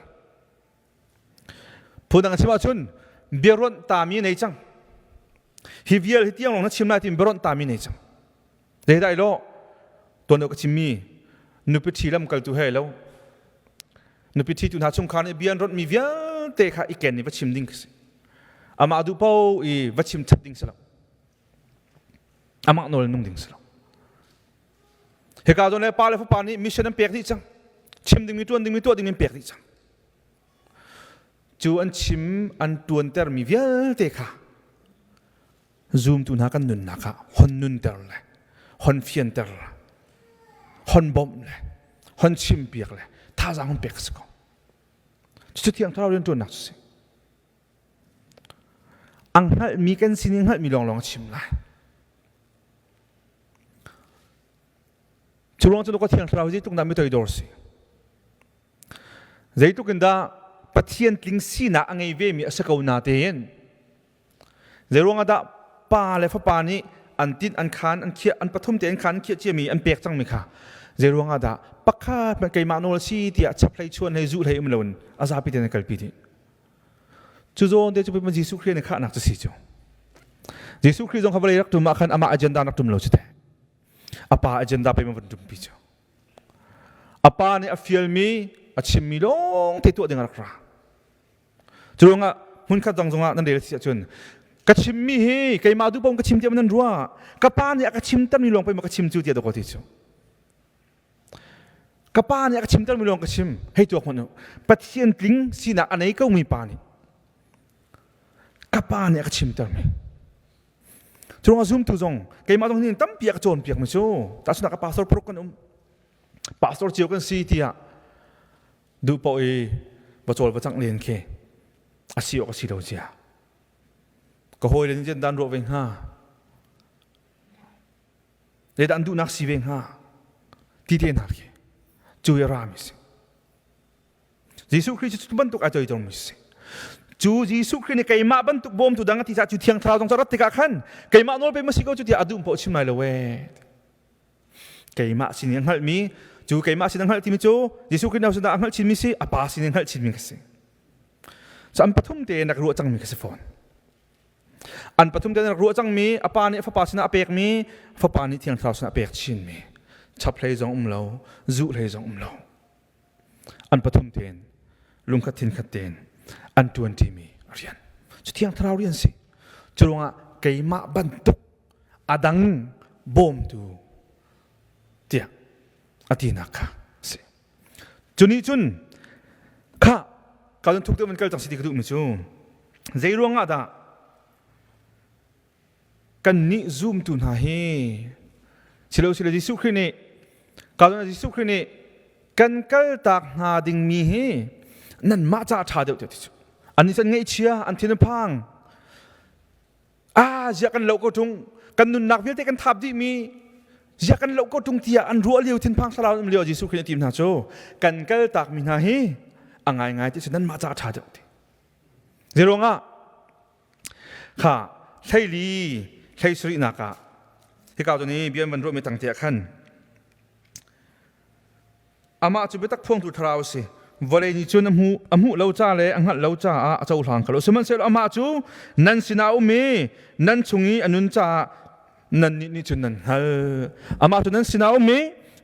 Phundang chim ahcun biaruanh tami nei cang. Hi vial hi tiang lawng na chim lai timi biaruanh tami nei cang. Zeidai lo tuan deuh ka chimmi nupi ṭhi lamkaltu he lo nupi ṭhi tu hna chungkhar nih bia an ronhmi vialte kha i ken i va chim ding khi si. Amah duh paoh i va chim chap ding si lo. Amah nawl nung ding si lo. Hika zawn le pa le fapa nih mission an pek dih cang. Chim dingmi, ṭuan dingmi, tuah dingmi an pek dih cang. Cu an chim, an ṭuantermi vialte kha zumtu hna kan nunnak ah hon nunter le hon fianter le hon bawmh le hon chimpiak le thazaang hon pek a si ko. Cucu Thiang Thlarau rianṭuannak cu si. Ang hngalhmi kan sining hngalhmi lawnglawng a chim lai. Cu ruang cun ka Thiang Thlarau zeitluk dah mi toidor si. Zeitluk in dah Pathian tling sinak a ngei vemi a si ko na tein zeiruang ah dah pa le fapa nih an tin an khan an khiah an pathum te an khan an khiah ciami an pek cangmi kha. Zei ruangah dah pakhat hmanh keimah nawl si tiah chaphlei chuan hlei zuh hlei um loin a zapi tein an kalpi dih. Cu zawn te cu pei Jesuh Khrih nih khahnak cu si cu. Jesuh Khrih zong kha vawlei rak tum ah khan amah agenda rak tum lo cu te. A pa agenda pei van tumpi cu. A pa nih a fialmi, a chimmi lawng te tuah ding a rak ra. Cu ruangah hmunkhat zong zongah nan rel si ahcun ka chimmi hi keimah duh paoh ka chim tiah nan ruah. Ka pa nih a ka chimtermi lawng pei ma ka chim cu tiah dawk ti cu. Ka pa nih a ka chimtermi lawng ka chim. Hei tuak hmanh u. Pathian tling sinak a nei komi pa nih ka pa nih a ka chimtermi. Cu ruangah zumtu zong keimah zong hin tampi a ka cawnpiakmi cu tahchunhnak ka pastor paruk kan um. Pastor cio kan si tiah duh paoh i va cawl va cangh len khi a si awk a si lo cia. Ka hawile nih dan ruah ve hnga. Zeidah an duhnak si ve hnga? Ti te hna khi cu i a rami si. Jesuh Khrih cu bantuk ai toidormi si. Cu Jesuh Khrih nih keimah bantuk bawmtu dang a ti caah cu Thiang Thlarau zong cu rat tikah khan keimah nawl pe ma si ko cu tiah a duh paoh chim lai lo ee. Keimah sin in a hngalhmi cu keimah sin a hngalh timi cu Jesuh Khrih sinah a hngalh chinmi si a pa sin in hngalh chinmi ka si. Cu an pathum te nak ruah cangmi ka si fawn. An pathum te rak ruah cangmi a pa nih a fapa sinah a pekmi fapa nih Thiang Thlarau sinah a pek chinmi chap hlei zong um lo zuh hlei zong um lo. An pathum tein lungkhat thinkhat tein an ṭuan ṭimi rian cu Thiang Thlarau rian si. Cu ruangah keimah bantuk a dang bawmtu tiah a tinak kha a si. Cu nih cun kha ka thuk deuh in kal cang si ti ka duhmi cu zei ruangah dah kannih zumtu hna hi silo silo Jesuh Khrih nih ka Jesuh Khrih nih kan kaltak hna dingmi hi nanmah caah ṭha deuh tiah ti cu annih cu an ngaihchia an thin a phang ah ziah kan loh ko ṭung kan nunnak vialte kan thap dihmi ziah kan loh ko ṭung tiah an ruah lio thinphang thlarau um lio Jesuh Khrih nih a tim hna cu kan kaltakmi hna hi a ngaingai ti cu nanmah caah ṭha deuh ti zeiruangah Kha hleili hlei sarihnak ah hika zawn i bia an van ruahmi tang te ah khan amah cu biatak phuangtu thlarau a si. Vawlei nih cun a hmuh a hmuh lo ca le a hngalh lo caah a cohlang kho lo. Sihmanhsehlaw amah cu nan sinah a um i nan chung i a nun caah nannih nih cun nan hngalh. Amah cu nan sinah a um i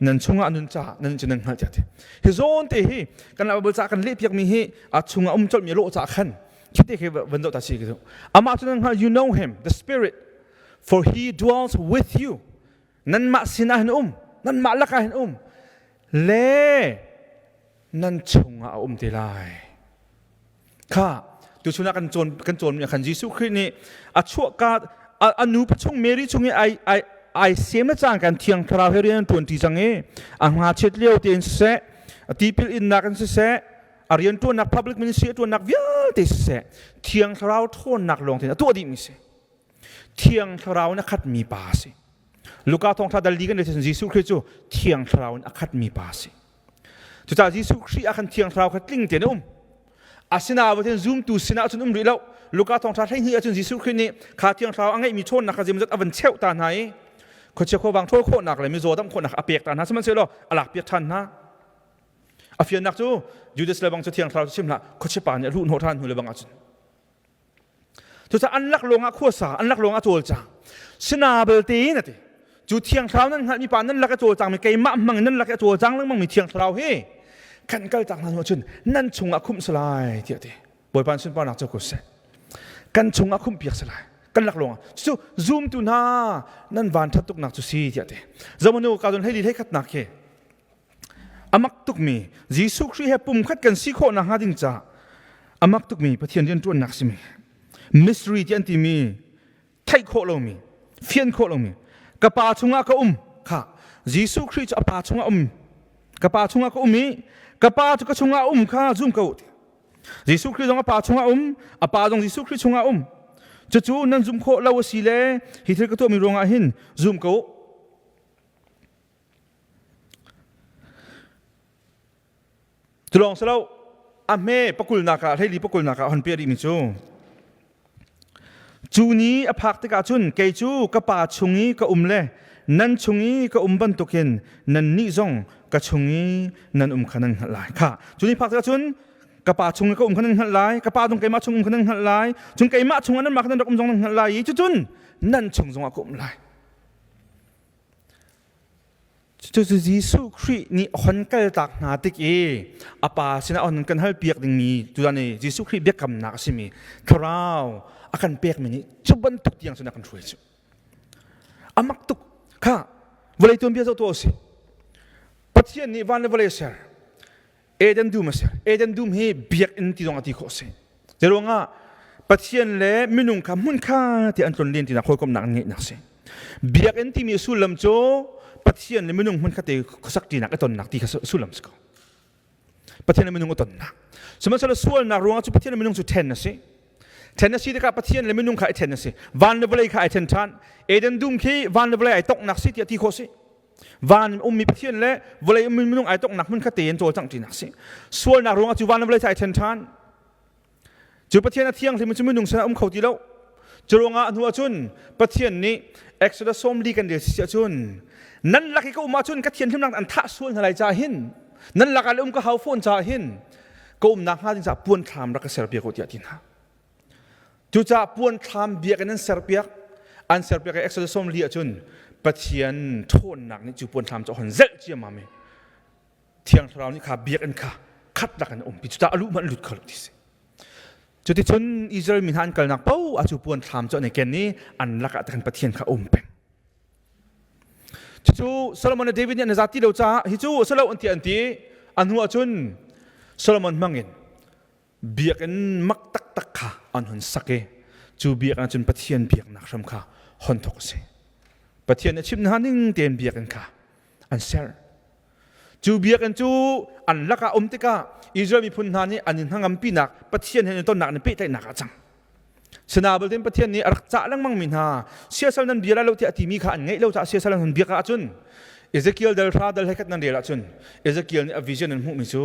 nan chungah a nun caah nan nih cun nan hngalh tiah a ti. Hi zawn te hi kan Bible ca kan lehpiakmi hi a chungah um colhmi a lawh caah khan Khite khi van zoh ta si khi amah cu nan hngalh you know him the spirit for he dwells with you nanmah sinah hin um nanmah lakah hin um le nan chungah a um te lai kha tuchun ah kan cawn kan cawnmi ah khan Jesuh Khrih nih a chuahka a nu chung Mary chung i ai ai ai sem na caan kan thiang thlarau he rian an tuan ti cang i a ngakchiat lio tein siseh tipil innak in siseh a rianṭuannak public ministry a ṭuannak vialte siseh thiang thlarau ṭhawnnak lawng tein a tuah dihmi si thiang thlarau in a khatmi pa a si Luka thawngṭha dal li kan rel Jesuh Khrih cu thiang thlarau in a khatmi pa a si cucaah Jesuh Khrih ah khan thiang thlarau kha tling tein a um asinain zumtu sinah cun um rih lo Luka thawngṭha 12 ahcun Jesuh Khrih nih kha thiang thlarau a ngeihmi ṭhawnnak kha zeimawzat a van cheuh ta hna i khuachia khuavang ṭhawl khawhnak le mizaw damh khawhnak a pek ta hna sihmanhsehlaw a lakpiak ṭhan hna A fiannak cu Judas le bang cu Thiang Thlarau cu chim hlah, khuachia pa nih a luh hnawh ṭhan hnu le bang ahcun. Cucaah an lak lawngah khuasa, an lak lawngah cawlcang. Sina belte in a ti. Cu Thiang Thlarau nan hngalhmi pa nan lak i cawlcangmi keimah hmang in nan lak i a cawlcang lengmangmi Thiang Thlarau hi kan kaltak hna hnu ahcun nan chungah khumh si lai tiah a ti. Bawipa sunparnak cu ko seh. Kan chungah khumhpiak si lai. Kan lak lawngah. Cucu zumtu hna nan van ṭhat tuknak cu si tiah a ti. Zamanu ka zon hleili hleikhatnak khi Amak tukmi Jesuh Khrih he pumkhat kan si khawh nakhnga ding caah amak tukmi Pathian rianṭuannak simi mystery ti an timi theih khawh lomi fian khawh lomi ka pa chungah ka um kha Jesuh Khrih cu a pa chungah um ka pa chungah ka um i ka pa cu ka chungah um kha zum ko Jesuh Khrih zong a pa chungah um a pa zong Jesuh Khrih chungah um cucu nan zum khawh lo a si le hi thil ka tuahmi ruangah hin zum ko Cu lawng si lo, a hme pakulnak ah hleili pakulnak ah hon piah rihmi cu cu ni a phak tikah cun kei cu ka pa chung i ka um le nan chung i ka um bantukin nannih zong ka chung i nan um kha nan hngalh lai. Kha cu ni phak tikah cun ka pa chung i ka um kha nan hngalh lai, ka pa zong keimah chung um kha nan hngalh lai, cun keimah chungah nanmah kha nan rak um zong nan hngalh lai i cucun nan chung zongah ka um lai. Cucu Jesuh Khrih nih hon kaltak hna tik i a pa sinah hon kan halpiak dingmi tutan i Jesuh Khrih biakamnak a simi Thlarau a kan pekmi nih cu bantuk tiang cun a kan hruai cu. A mak tuk. Kha vawlei tuanbia zoh tuah usih. Pathian nih van le vawlei a ser. Eden dum a ser. Eden dum hi biakinn ti zong a ti khawh a si. Zeiruangah Pathian le minung kha hmun kha ti an tlon len tinak hawikomhnak an ngeihnak si. Biakinn timi sullam cu Pathian le minung hmun khat te khuasak ṭinak i tonnak ti kha sullam si ko. Pathian le minung i tonnak. Sihmanhsehlaw sualnak ruangah cu Pathian le minung cu ṭhen a si. Ṭhen a si tikah Pathian le minung kha i ṭhen a si. Van le vawlei kha ai ṭhen ṭhan. Eden dum khi van le vawlei ai tongnak si tiah ti khawh si. Van ummi Pathian le vawlei ummi minung ai tongnak hmun kha tein cawlcangh ṭinak si. Sualnak ruangah cu van le vawlei cu ai ṭhen ṭhan. Cu Pathian a thianghlim cu minung sinah um kho ti lo. Cu ruangah hnu ahcun Pathian nih Exodus 40 kan rel si ahcun nan lak i ka um ahcun ka thianhlimnak an thah sual hna lai caah hin nan lakah le um ka hau fawn caah hin ka umnak hnga ding caah puan thlam rak ka serpiak u tiah ti hna. Cucaah puan thlam biakinn an serpiak. An serpiak i Exodus 40 ahcun Pathian ṭhawnnak nih cu puan thlam cu a hon zelh ciammam i Thiang Thlarau nih kha biakinn kha khat lak in a umpi. Cucaah a luh hmanh lut kho lo ti si. Cuticun Israel mi hna an kalnak paoh ah cu puan thlam cu an i ken i an lakah te khan Pathian kha a um peng. Cucu Solomon le David nih an i zat ti lo caah hi cu a si lo an ti an ti. A hnu ahcun Solomon hmangin biakinn mak taktak kha an hun sak i cu biakinn ahcun Pathian biaknak hram kha hon thawk a si. Pathian a chimh hna ning tein biakinn kha an ser. Cu biakinn cu an lakah um tikah Israel miphun hna nih an i hnangampinak Pathian he an i tonnak an i pehtlaihnak ah a cang. Sinabalte Pathian nih a rak cah lengmang mi hna siasal nan bia lai lo tiah a timi kha an ngeih lo caah siasal an hun biak ahcun Ezekiel dal hra dal hlei khat nan rel ahcun Ezekiel nih a vision an hmuhmi cu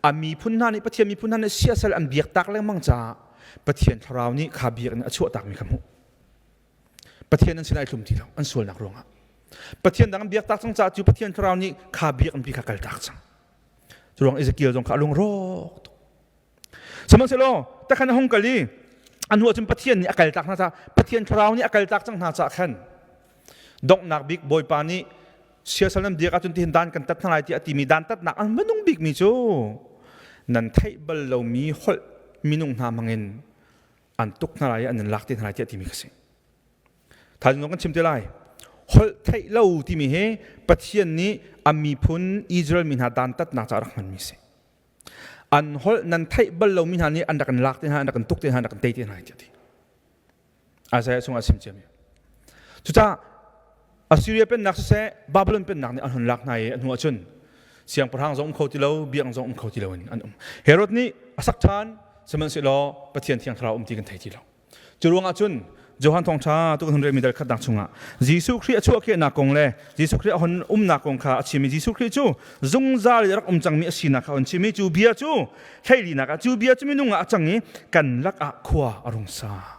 a miphun hna nih Pathian miphun hna nih siasal an biak tak lengmang caah Pathian thlarau nih kha biakinn a chuahtakmi kha hmuh. Pathian an sinah ai tlum ti lo an sualnak ruangah. Pathian dang an biak tak cang caah cu Pathian thlarau nih kha biakinn pi kha kaltak cang. Cu ruang Ezekiel zong kha a lung rawk tuk. Sihmanhsehlaw takhan a hung kal i a hnu ahcun Pathian nih a kaltak hna caah Pathian thlarau nih a kaltak cang hna caah khan donghnak bik Bawipa nih siasal nan biak ahcun tihin dan kan tat hna lai tiah a timi dan tatnak an minung bikmi cu nan theih bal lomi holh minung hna hmangin an tuk hna lai i an in lak te hna lai tiah timi kha si. Thaizing zong kan chim te lai. Holh theih lo timi hi Pathian nih a miphun Israel mi hna dantatnak caah rak hmanmi si. An holh nan theih bal lomi hna nih an rak in lak te hna, an rak in tuk te hna, an rak in tei te hna tiah ti. Isaiah chungah a chim ciami. Cucaah Assyria pennak siseh, Babylon pennak nih an hun lak hna i a hnu ahcun siangpahrang zong um kho ti lo, biakinn zong um kho ti lo in an um. Herod nih a sak ṭhan, sihmanhsehlaw Pathian Thiang Thlarau um ti kan thei ti lo. Cu ruangah cun Johan Thawngṭha tu kan hun relmi dal khatnak chungah Jesuh Khrih a chuahkehnak kong le Jesuh Khrih a hun umnak kong kha a chim i Jesuh Khrih cu zungzal i a rak um cangmi a sinak kha a hun chim i cu bia cu hleilinak ah cu bia cu minung ah a cang i kan lakah khua a rung sa.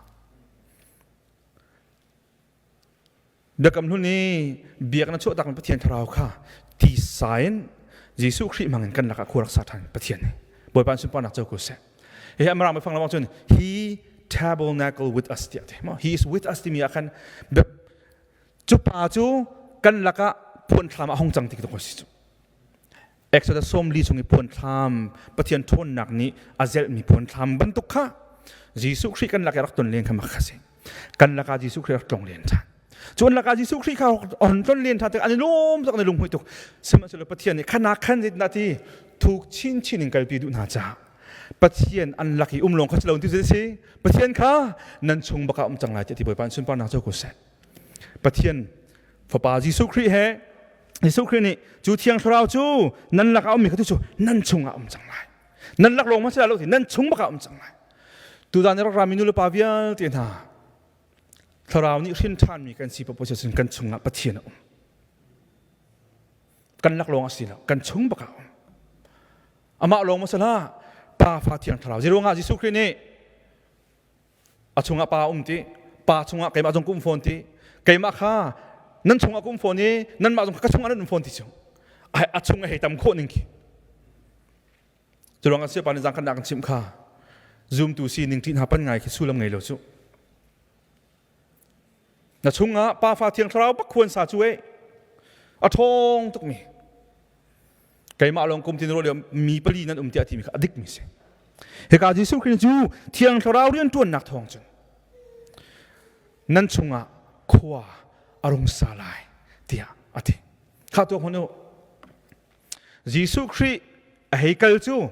Biakam Hlun i biakinn a chuahtakmi Pathian Thlarau kha tisa in Jesuh Khrih hmangin kan lakah khua rak sa ṭhan Pathian nih. Bawipa an sunparnak co ko seh. Hi Mirang biafang lamang cun he tabernacle with us tiah ti. He is with us timi ah khan cu pa cu kan lakah puanthlam a hong cang ti ko si cu. Exodus 40 chung i puanthlam Pathian ṭhawnnak nih a zelhmi puanthlam bantuk kha Jesuh Khrih kan lak i rak ton len kha mak kha si. Kan lakah Jesuh Khrih rak tlong len ṭhan. Cu an lakah Jesuh Khrih kha on tlon len ṭhan tik an i lawm tuk an i lunghmuih tuk. Sihmanhsehlaw Pathian nih khanak khan zeitindah ti thuk chinchin in kalpi duh hna caah Pathian an lak i um lawng kha si lo ti si Pathian kha nan chung bakah um cang lai tiah ti Bawipa an sunparnak cu ko seh. Pathian Fapa Jesuh Khrih he Jesuh Khrih nih cu Thiang Thlarau cu nan lakah ummi kha tu cu nan chungah um cang lai. Nan lak lawng ma si lo ti nan chung bakah um cang lai. Tuzaan i rak rami nu le pa vialte hna Thlarau nih hrin ṭhanmi kan si paoh cun kan chungah Pathian a um. Kan lak lawng a si lo, kan chung bakah a um. Amah lawng ma si hlah, Pa Fa Thiang Thlarau. Zeiruangah Jesuh Khrih nih a chungah Pa um ti, Pa chungah keimah zong ka um fawn ti, keimah kha Nan chungah ka um fawn i nanmah zong ka chungah nan um fawn ti cu. A chung a hei tam khawh ning khi. Cu ruangah siapa nih zangkhatnak kan chimh kha zumtu sining ṭih hna pan ngai khi sullam ngei lo cu. Na chungah Pa Fa Thiang Thlarau bak khuan sa cu e a ṭhawng tukmi keimah lawng kum tin ruah lio mi pali nan um tiah timi kha a dikmi si. Hika Jesuh Khrih cu Thiang Thlarau rian ṭuannak thawng cun nan chungah khua a rung sa lai tiah a ti. Kha tuak hmanh u. Jesuh Khrih a hei kal cu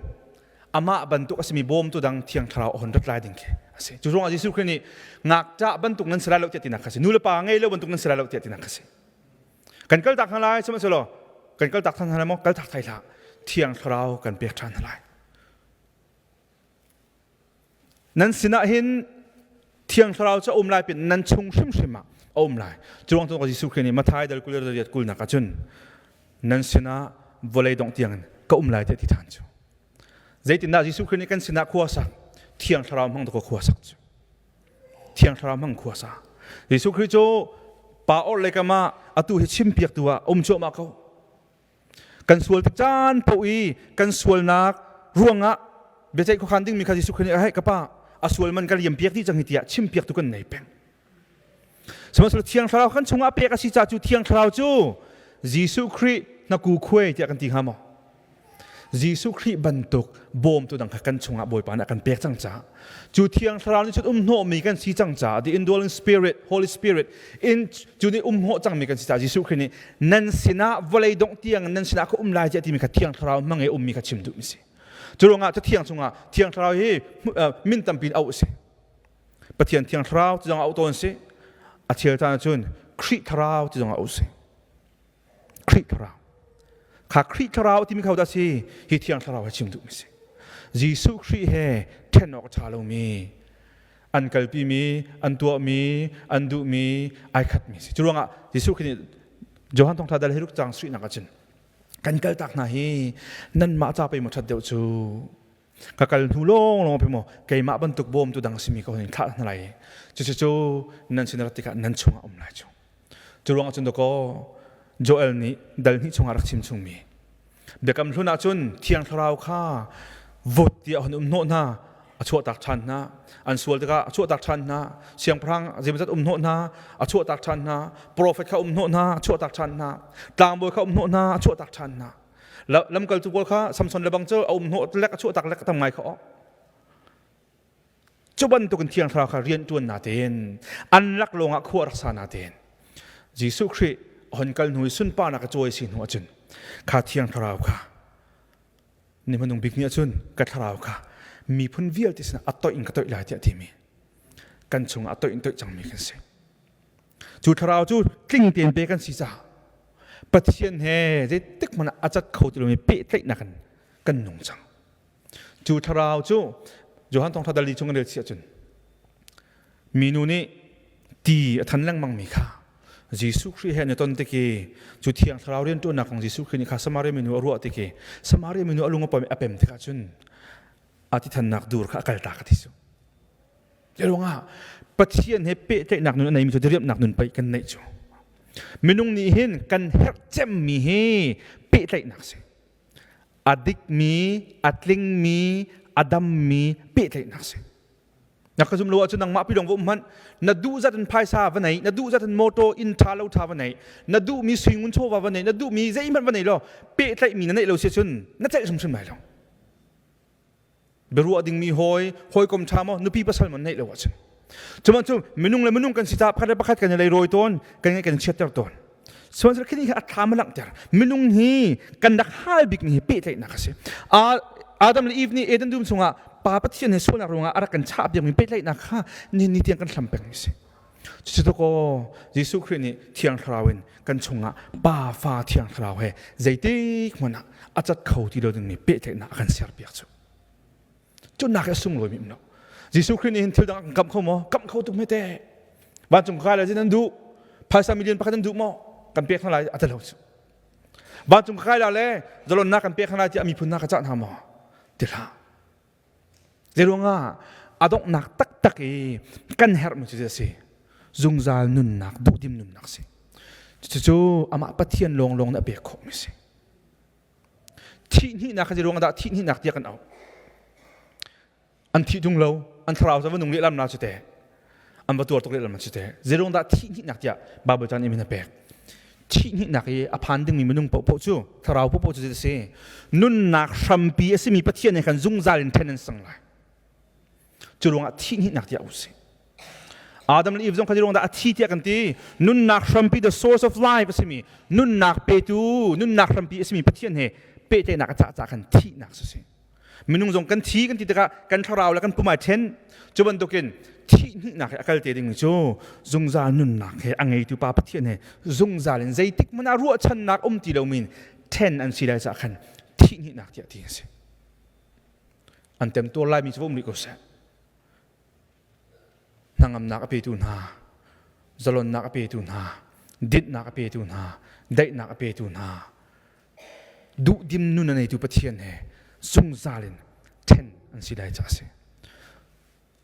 amah bantuk a simi bawmtu dang Thiang Thlarau a hon rat lai ding khi a si. Cu ruangah Jesuh Khrih nih ngakṭah bantuk nan si lai lo tiah tinak kha si. Nu le pa ngei lo bantuk nan si lai lo tiah tinak kha si. Kan kal tak hna lai sihmanhsehlaw kan kal tak hna lai maw? Kal tak thai hlah. Thiang Thlarau kan pek ṭhan hna lai. Nan sinah hin Thiang Thlarau cu a um lai pin nan chung hrimhrim ah a um lai. Cu ruang cu Jesuh Khrih nih Matthai dal 28 kulnak ah cun nan sinah vawlei dongh tiangin ka um lai tiah ti ṭhan cu. Zeitindah Jesuh Khrih nih kan sinah khua sak? Thiang Thlarau hmang tu khua sak cu. Thiang Thlarau hmang khua sa. Jesuh Khrih cu pa or le kam ah atu hi chimpiaktu ah um cuahmah ko. Kan sual tik caan paoh i kan sualnak ruangah biaceih khuakhan dingmi kha Jesuh Khrih nih hei ka pa a sual man ka liam piak dih cang hi tiah chimpiak tu kan nei peng. Sihmanhsehlaw Thiang Thlarau kan chungah pek a si caah cu Thiang Thlarau cu Jesuh Khrih hnaku khuai tiah kan ti hnga maw? Jesuh Khrih bantuk bawmtu dang kha kan chungah Bawipa nih a kan pek cang caah cu Thiang Thlarau nih cun um hnawhmi kan si cang caah the indwelling spirit Holy Spirit in cu nih um hnawh cangmi kan si caah Jesuh Khrih nih nan sinah vawlei dongh tiang nan sinah ka um lai tiah timi kha Thiang Thlarau hmang i ummi kha chim duhmi si. Cu ruangah Cathiang chungah Thiang Thlarau hi min tampi in auh a si. Pathian Thiang Thlarau ti zong auh tawn si. A chel caan ahcun Khrih Thlarau ti zong auh si. Khrih Thlarau. Kha Khrih Thlarau timi kha dah si? Hi Thiang Thlarau he chim duhmi si. Jesuh Khrih he ṭhen awk a ṭha lomi, an kalpimi, an tuahmi, an duhmi, ai khatmi si. Cu ruangah Jesuh Khrih nih Johan Thawngṭha dal hi ruk cang suihnak ahcun kan kaltak hna hi nanmah ca pei maw ṭhat deuh cu ka kal hnu lawng lawng pei maw keimah bantuk bawmtu dang simi ka hun thlah hna lai cucu cu nan sin rat tikah nan chungah um lai cu cu ruangah cun dakaw Joel nih dal hnih chungah rak chim chungmi biakam hlun ah cun thiang thlarau kha vot tiah hun um hnawh hna a chuahtak ṭhan hna an sual tikah a chuahtak ṭhan hna siangpahrang zeimawzat um hnawh hna a chuahtak ṭhan hna profet kha um hnawh hna a chuahtak ṭhan hna tlangbawi kha um hnawh hna a chuahtak ṭhan hna lamkaltu pawl kha Samson lebang cu a um hnawh lek a chuahtak lek tam ngai kha aw cu bantukin thiang thlarau kha rian ṭuan na tein an lak lawngah khua rak sa na tein Jesuh Khrih hon kal hnu i sunparnak a cawi si hnu ahcun kha thiang thlarau kha ni hmanung bik ni ahcun ka thlarau kha miphun vialte sinah a toih in ka toih lai tiah timi kan chungah a toih in toih cangmi kan si Cu thlarau cu tling tein pe kan si caah Pathian he zeitik hmanh ah a cat kho ti lomi pehtlaihnak in kan nung cang. Cu thlarau cu Johan Thawngṭha dal li chung kan rel chih ahcun minu nih ti a than lengmangmi kha Jesuh Khrih he an i ton tik i cu thiang thlarau rianṭuannak kong Jesuh Khrih nih kha Samaria minu a ruah tik i Samaria minu a lung a pem a pem tikah cun a ti thannak dur kha a kaltak a ti cu. Ruangah Pathian he pehtlaihnak nun a neimi cu diriamhnak nun pei kan neih cu. Minung nih hin kan herh cemmi hi pehtlaihnak si. A dikmi, a tlingmi, a dammi pehtlaihnak si. Na ka zum lo ahcun nangmah pi lawng va um hmanh. Na duh zat in phaisa va nei, na duh zat in motor inn ṭha lo ṭha va nei, na duhmi suingun chawva va nei, na duhmi zeihmanh va nei law pehtlaihmi na neih lo si cun na celh hrimhrim lai lo. Biaruah dingmi hawi, hawikom ṭha maw, nupi pasal maw neih lo ahcun. Cuman cu minung le minung kan si caah pakhat le pakhat kan i leirawi tawn, kan kan chiatter tawn. Sihmanhsehlaw khi nih a thlam a langhter. Minung hi kan rak hal bikmi hi pehtlaihnak a si. Adam le Eve nih Eden dum chungah Pa Pathian he sualnak ruangah a rak kan chah piakmi pehtlaihnak kha nihin ni tiang kan hlam pengmi a si. Cucu kaw Jesuh Khrih nih Thiang Thlarau in kan chungah Pa Fa Thiang Thlarau he zeitik hmanh ah a cat kho ti lo dingmi pehtlaihnak a kan serpiak cu. Cu nak hi a sunglawi mi um lo. Jesuh Khrih nih hin thil dang a kan kamh kho maw? Kamh kho tuk hme te. Vancung kai lai nan duh. Phaisa million pakhat nan duh maw? Kan pek hna lai a ti lo cu. Vancung kai la le zalonnak kan pek hna lai tiah miphun hna ka cah hna maw? Ti hlah. Zeiruangah a donghnak taktak i kan herhmi cu a si? Zungzal nunnak, duhdim nunnak si. Cucu amah Pathian lawnglawng nih a pek khawhmi a si. Thihhnihnak kha zeiruang dah thihhnihnak tiah kan auh? An thih tung lo, an thlarau cu va nung lehlam na cu te. An va tuar tuk lehlam cu te. Zeiruang dah thihhnihnak tiah Bible caan nih min a pek? Thihhnihnak i a phan dingmi minung paohpaoh cu thlarau paohpaoh cu a si. Nunnak hrampi a simi Pathian he khan zungzal in ṭhen an sang lai. Cu ruangah thihhnihnak tiah u sih. Adam le Eve zong kha ruang dah a thi tiah kan ti. Nunnak hrampi the source of life a simi nunnak petu nunnak hrampi a simi Pathian he pehtlaihnak a cah cah khan thihnak si si. Minung zong kan thi kan ti tikah kan thlarau le kan pum ai then. Cu bantukin thihhnihnak he a kal te dingmi cu zungzal nunnak he a ngeitu pa Pathian he zungzal in zeitik hmanh ah ruahchannak um ti lomi then an si lai caah khan thihhnihnak tiah ti a si. An temtuar laimi cu va um rih ko seh. Hnangamnak a petu hna, zalonnak a petu hna, dinhnak a petu hna, daihnak a petu hna, duhdim nun a neitu Pathian he zungzal in ṭhen an si lai caah a si.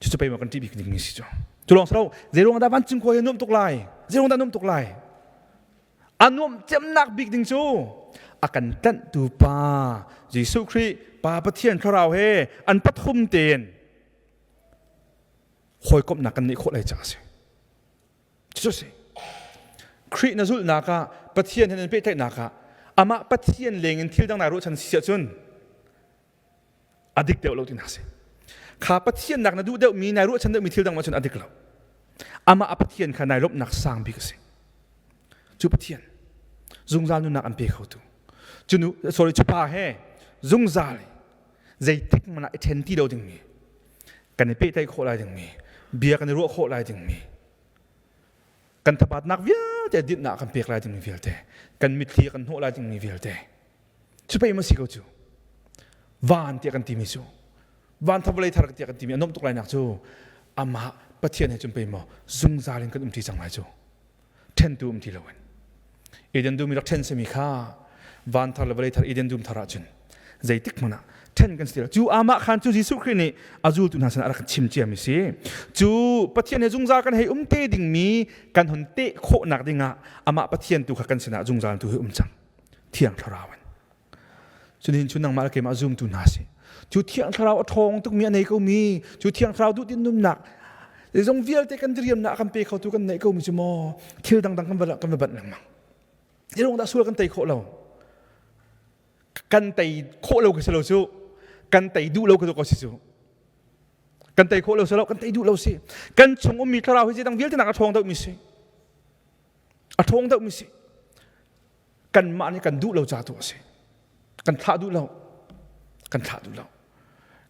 Cucu pei maw kan ṭih bik dingmi si cu. Cu lawng si lo, zeiruang dah vancung khua hi nuam tuk lai? Zeiruang dah nuam tuk lai? A nuamh cemnak bik ding cu a kan tlanhtu Pa Jesuh Khrih Pa Pathian Thlarau he an pathum tein hawikomhnak kan neih khawh lai caah a si. Cucu si. Khrih na zulhnak ah Pathian he nan pehtlaihnak ah amah Pathian leng in thil dang naa ruahchan si ahcun a dik deuh lo ti na si. Kha Pathian nak na duh deuhmi nai ruahchan deuhmi thil dang ma cun a dik lo. Amah a Pathian kha nai lawmhnak sang bik a si. Cu Pathian zungzal nunnak an pe khotu. Cu nu sorry cu pa he zungzal zeitik hmanh ah i ṭhen ti lo dingmi kan i pehtlaih khawh lai dingmi bia kan i ruah khawh lai dingmi kan thabatnak vialte dinhnak kan pek lai dingmi vialte kan mitthli kan hnawh lai dingmi vialte cu pei ma si ko cu van tiah kan timi cu van thar vawlei thar tiah kan timi a nuamh tuk lai nak cu amah Pathian he cun pei maw zungzal in kan um ṭi cang lai cu ṭhentu um ti loin Eden dum i rak ṭhen simi kha van thar le vawlei thar Eden dum thar ahcun zeitik hmanh ah ṭhen kan si ti lo cu amah khan cu Jesuh Khrih nih a zultu hna sinah a rak chim ciami si cu Pathian he zungzal kan hei um te dingmi kan hun teh khawhnak dingah amah Pathian tu kha kan sinah zungzal tu hi um cang Thiang Thlarau in Cunin cu nangmah le keimah zumtu hna si. Cu Thiang Thlarau a ṭhawng tukmi a nei komi, cu Thiang Thlarau duh tin nunnak, zeizong vialte kan diriamnak kan pe khotu kan neih komi cu maw thil dangdang kan va kan va banh lengmang. Zeirung dah sual kan tei khawh lo? Kan tei khawh lo ka si lo cu. Kan tei duh lo ka ko si cu. Kan tei khawh lo si lo, kan tei duh lo si. Kan chung ummi thlarau hi zeidang vialte nak a ṭhawng deuhmi si. A ṭhawng deuhmi si. Kanmah nih kan duh lo ca tu a si. Kan thlah duh lo. Kan thlah duh lo.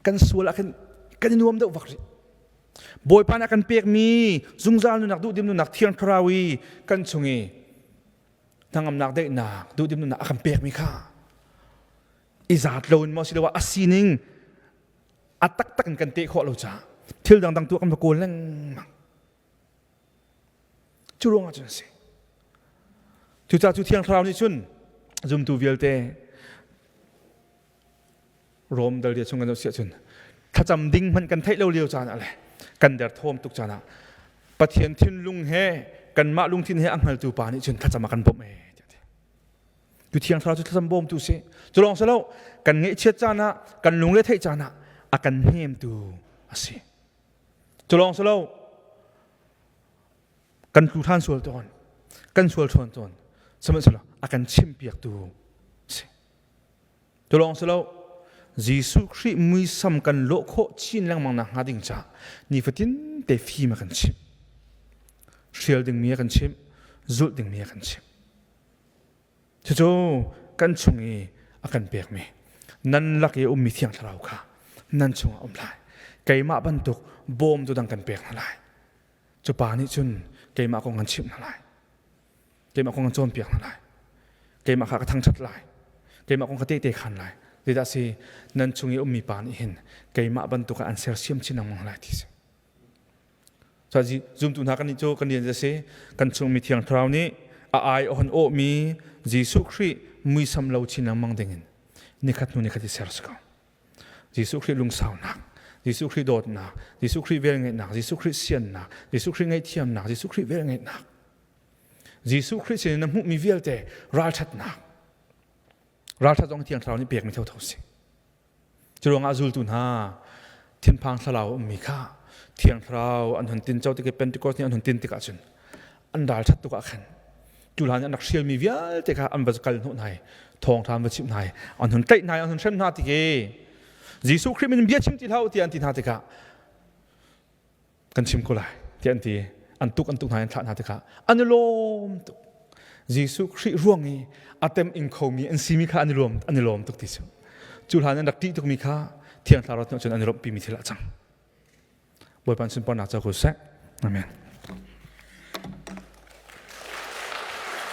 Kan sual ah khin kan i nuam deuh vak rih. Bawipa nih a kan pekmi zungzal nunnak duhdim nunnak thiang thlarau i kan chung i hnangamnak daihnak duhdim nunnak a kan pekmi kha i zaat lo in maw siloah a sining a taktak in kan teh khawh lo caah thil dangdang tu kan va kawl lengmang. Cu ruangah cun a si. Cucaah cu Thiang Thlarau nih cun zumtu vialte Rom dal dia chung kan zoh si ahcun thlacam ding hmanh kan theih lo lio caan ah le kan derthawm tuk caan ah Pathian thinlung he kanmah lungthin he a hngaltu pa nih cun thlacam a kan bawmh ee tiah ti. Tu Thiang Thlarau cu thlacam bawmtu si. Cu lawng si lo kan ngaihchiat caan ah kan lungre theih caan ah a kan hnemtu a si. Cu lawng si lo kan tlu ṭhan sual tawn kan sual ṭhawn tawn sihmanhsehlaw a kan chimpiaktu si cu lawng si lo Jesuh Khrih muisam kan lawh khawh chin lengmang nak hnga ding caah nifatin te fim a kan chimh hrial dingmi a kan chimh zulh dingmi a kan chimh Cucu kan chung i a kan pekmi nan lak i a ummi Thiang Thlarau kha nan chungah um lai. Keimah bantuk bawmtu dang kan pek hna lai. Cu pa nih cun keimah kong an chimh hna lai. Keimah kong an cawnpiak hna lai. Keimah kha ka thangṭhat lai. Keimah kong ka tehte khan lai. Zeidah si nan chung i ummi pa nih hin keimah bantuk ah an sersiam chin lengmang lai ti si. Zumtu hna kan nih cu kan rian a si. Kan chungmi Thiang Thlarau nih a ai a hon awhmi Jesuh Khrih muisam lo chin lengmang dingin nikhat hnu nikhat i ser si ko. Jesuh Khrih lungsaunak, Jesuh Khrih dawtnak, Jesuh Khrih velngeihnak, Jesuh Khrih siannak, Jesuh Khrih ngaihthiamnak, Jesuh Khrih velngeihnak. Jesuh Khrih sin na hmuhmi vialte ralṭhatnak ralṭhat zong Thiang Thlarau nih pekmi thotho si. Cu ruangah zultu hna thinphang thlarau ummi kha Thiang Thlarau an hun tin co tik i Pentecost nih an hun tin tikah cun an ralṭhat tuk ah khan cu hlan an rak hrialmi vialte kha an va kal hnawh hna i thawngṭha an va chimh hna i an hun tlaih hna i an hun hrem hna tik i Jesuh Khrih min bia chim ti hlah u tiah an ti hna tikah kan chim ko lai tiah an ti. An tuk an tuk hna an thlah hna tikah an i lawm tuk. Jesuh Khrih ruang i a tem ing khomi an simi kha an i lawm an i lawm tuk ti cu. Cu hlan an rak ṭih tukmi kha Thiang Thlarau cun an i lawmhpimi thil ah cang. Bawipa an sunparnak co ko seh. Amen.